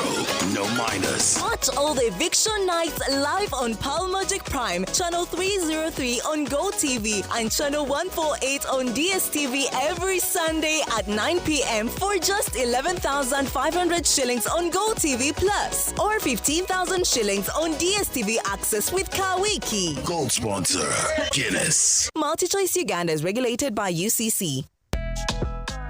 no minus. Watch all the eviction nights live on Pal Magic Prime, Channel 303 on Go TV and Channel 148 on DSTV every Sunday at 9 p.m. for just 11,500 shillings on Go TV Plus or 15,000 shillings on DSTV Access with Kawiki. Gold sponsor, Guinness. MultiChoice Uganda is regulated by UCC.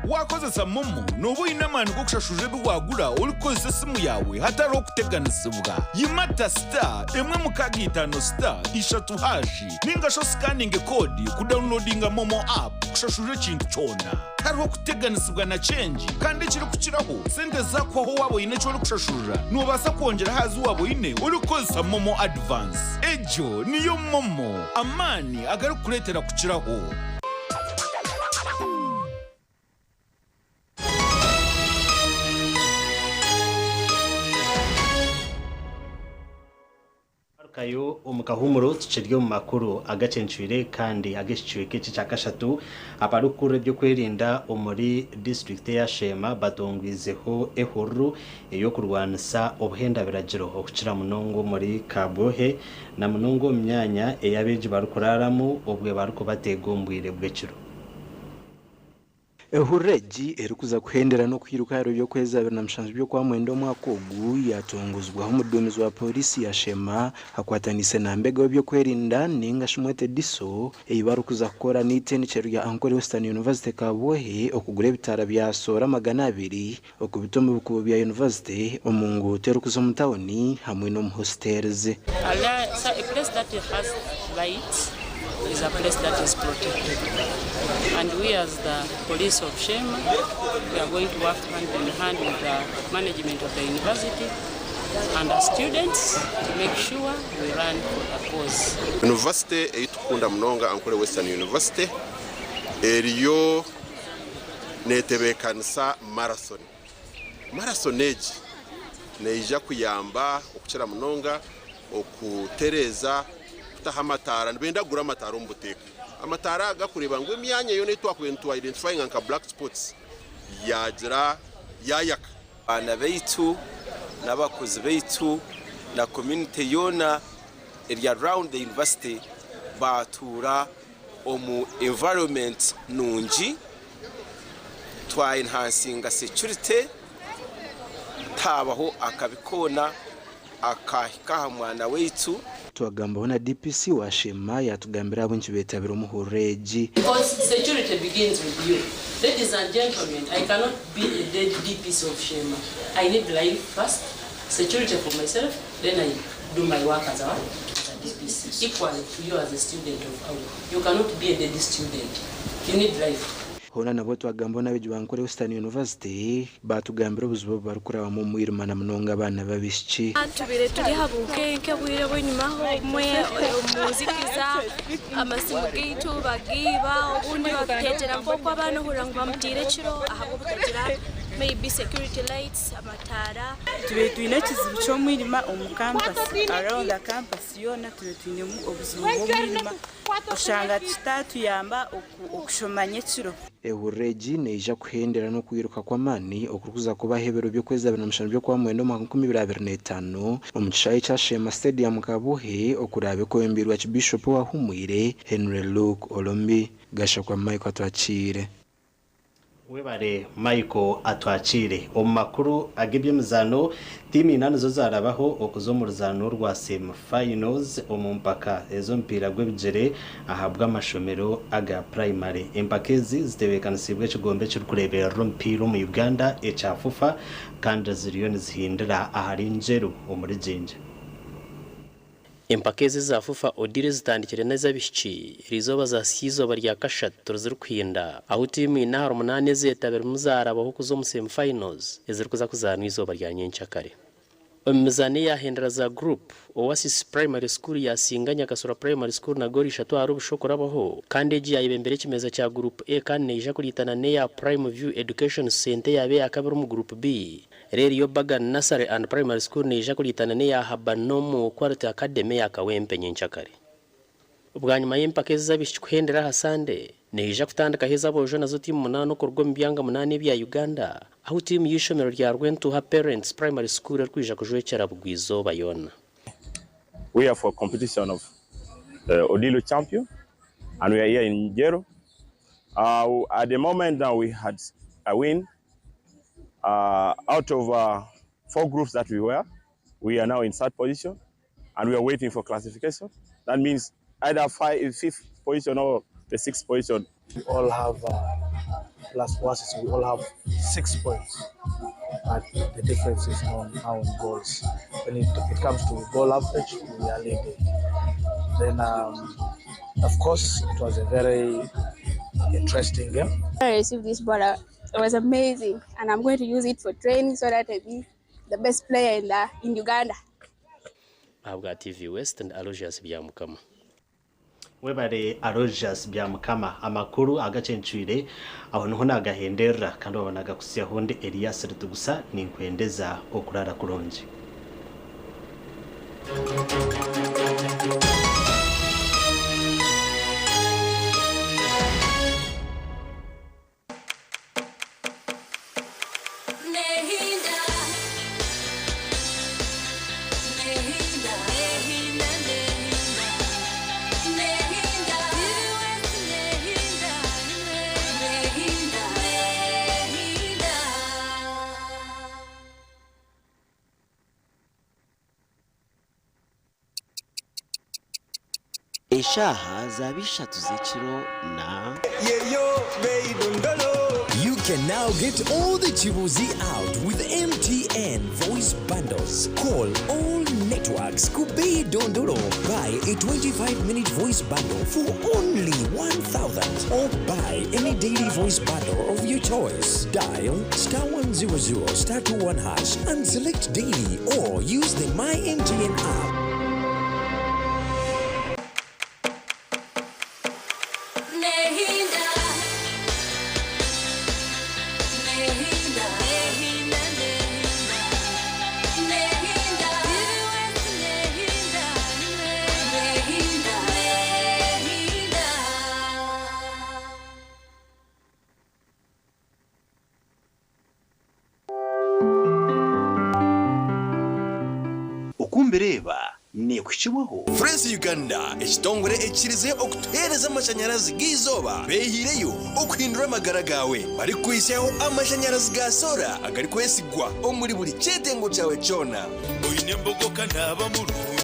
Wakozesa momo noba oine amaani g'okushashura ebi wagura orikukozesa esimu yaawe hatariho kuteganisibwa. Yimata star emwe mukaaga itaano star ishatu hashi ninga shi osikaninge koodi kudawunilodinga momo app kushashura ekintu kyona. Tihariho kuteganisibwa na kyengi kandi ekirikukiraho sente zaakuhwaho waaba oine eki orikushashurira noobaasa kwongyera aha zi waaba oine orikukozesa momo advance. Egyo niyo momo, amaani agarikukureetera kukiraho. Kayo omu kahuumuro tukiri omu makuru agacencwire kandi ag'ekicweka eki ekyakashatu abarikukurira eby'okwerinda omuri disiturikiti eya Sheema batongwizeho ehururu ey'okurwanisa obuhenda biragiro okukira munonga omuri Kabwohe na munonga omu myanya ei abeegi barikuraaramu obwe barikubateega omu bwire bw'ekiro. Ehururu egi erikuza kuhendera n'okwiruka ahari by'okwezi 27 by'okwamwenda omwaka ogu yatongozibwaho omuduumizi wa pooriisi ya Sheema akwatanise na mbega w'ebyokwerinda ninga shi mwete DISO ei barikuza kukora n'eitendekero rya Ankole Western University Kabwohe okugura ebitaara bya soora 200 okubita omu bikubo bya yunivasite omu nguuto erikuza omu tawuni hamwe n'omu hositelizi. A place that has light is a place that is protected. And we as the police of Sheema, we are going to work hand in hand with the management of the university and the students to make sure we run for the cause. University eitukunda munonga Ankole Western University eriyo netebeekanisa marathon. Marathon egi neija kuyamba okukira munonga okutereeza kutaho amataara nibenda kugura amataara omu buteeka. Amataara aga kureeba ngu emyanya yoona ei twakubaire nitwa identifyinga nka black spots yaagira yaayaka. Abaana baitu n'abakuzi baitu Na community yoona eri around the university baatuura omu environment nungi, twa enhancinga security, tihaabaho akabi koona akaahika aha mwana waitu. Twagambaho na DPC wa Sheema yaatugambira ahabw'enki beetabire omuhururu egi. Because security begins with you. Ladies and gentlemen, I cannot be a dead DPC of Sheema. I need life first, security for myself, then I do my work as a what? As a DPC. Equally to you as a student of AWU. You cannot be a dead student. You need life. Hoona nabwo twagambaho n'abeegi ba Nkore Western University baatugambira obuzibu obu barikurabamu omu mwirima na munonga abaana b'abaishiki. Tubaire turi aha bunkenke obwire obw'enyimaho obumwe omu nzikiza amasimu gaitu bagaiba obundi batuteegyera nk'oku abaana ohurira ngu bamutiire ekiro ahabw'obutagira maybe security lights amataara. Tubaire twine ekizibu ky'omwirima omu kampasi, around the campus yoona tubaire twinemu obuzibu bw'omwirima oshanga kitatuyamba okushoma nyekiro. Ehururu egi neija kuhendera n'okwiruka kw'amaani okurikuza kubaho ebiro by'okwezi 27 by'Okwamwenda omwaka 2025 omu kishaayi kya Sheema Stadium Kabuhe okuraabe kwebembeirwe Aakibiishopu owahumwire Henry Luke Olombi. Gashakwa Michael Atwakiire. Webare Michael Atwakiire. Omu makuru ag'eby'emizaano, tiimu ina nizo zaarabaho okuza omu ruzaano rwa semi finals omu mpaka ez'omupiira gw'ebigyere ahabw'amashomero aga purayimare. Empaka ezi zitebeekanisiibwe ekigombe ekirikureeberera omupiira omu Uganda ekya FUFA kandi ziriyo nizihindira ahari Njeru omuri Jinja. Empaka ezi eza FUFA Odile zitandikire n'ez'abaishiki eriizooba zahitsya eizooba rya kashatu rizirikuhinda ahu tiimu ina ahari munaana ezeetabiremu zaarabaho kuza omu semi finals ezirikuza kuzaanwa eizooba rya nyenkyakare. Omu mizaano eyaahendera za group, Oasis Primary School yaasinga Nyakasura Primary School na goolo ishatu ahari busha okurabaho kandi egi yaayebembera ekimeeza kya Group A kandi neija kuriitana n'eya Prime View Education Centre eyaaba eya kabiri omu Group B. Reero yo Bagan Nursery and Primary School neija kuriitana n'eya Habanomu Quality Academy eya Kawempe nyenkyakare. Bwanyima y'empaka ezi ez'abaishiki kuhendera aha Sande, neija kutandikaho ez'aboojo nazo tiimu munaana okuruga omu byanga munaana ebya Uganda ahu tiimu y'eishomero rya Rwentuha Parents Primary School erikwija kujwekyera Bugwa-izooba yoona. We are for competition of the Odilo champion and we are here in Njeru. At the moment now we had a win. Out of four groups that we were, we are now in third position and we are waiting for classification. That means either five, fifth position or the sixth position. We all have plus Oasis, we all have 6 points. But the difference is on now on goals. When it comes to goal average, we are leading. Then, of course, it was a very interesting game. I received this ball. It was amazing, and I'm going to use it for training so that I be the best player in Uganda. Ahabwa TV West ndi Aloysius Byamukama. Webare Aloysius Byamukama amakuru agacencwire aho niho nagahenderera kandi wabonaga kusyaho ndi Elias Ritugusa ninkwendeza okurara kurungi. Nehinda. Nehinda. Nehinda. Nehinda. Nehinda. Nehinda. Nehinda. Eshaaha zaba 3 z'ekiro na You can now get all the Chibuzi out with MTN voice bundles. Call all networks. Kubei Dondolo. Buy a 25-minute voice bundle for only 1,000 or buy any daily voice bundle of your choice. Dial *100 *21# and select daily or use the My MTN app. Nehinda. Nehinda. Nehinda. Nehinda. Nehinda. Nehinda. Nehinda. Embireeba neekuhikibwaho. Fresh Uganda, ekitongore ekikirize okutuheereza amashanyarazi g'eizooba beehiireyo okuhindura amagara gaawe barikukuhitsyaho amashanyarazi ga soora agarikwesigwa omuri buri kyetengo kyawe kyona. Oine embogo ka naaba murungi.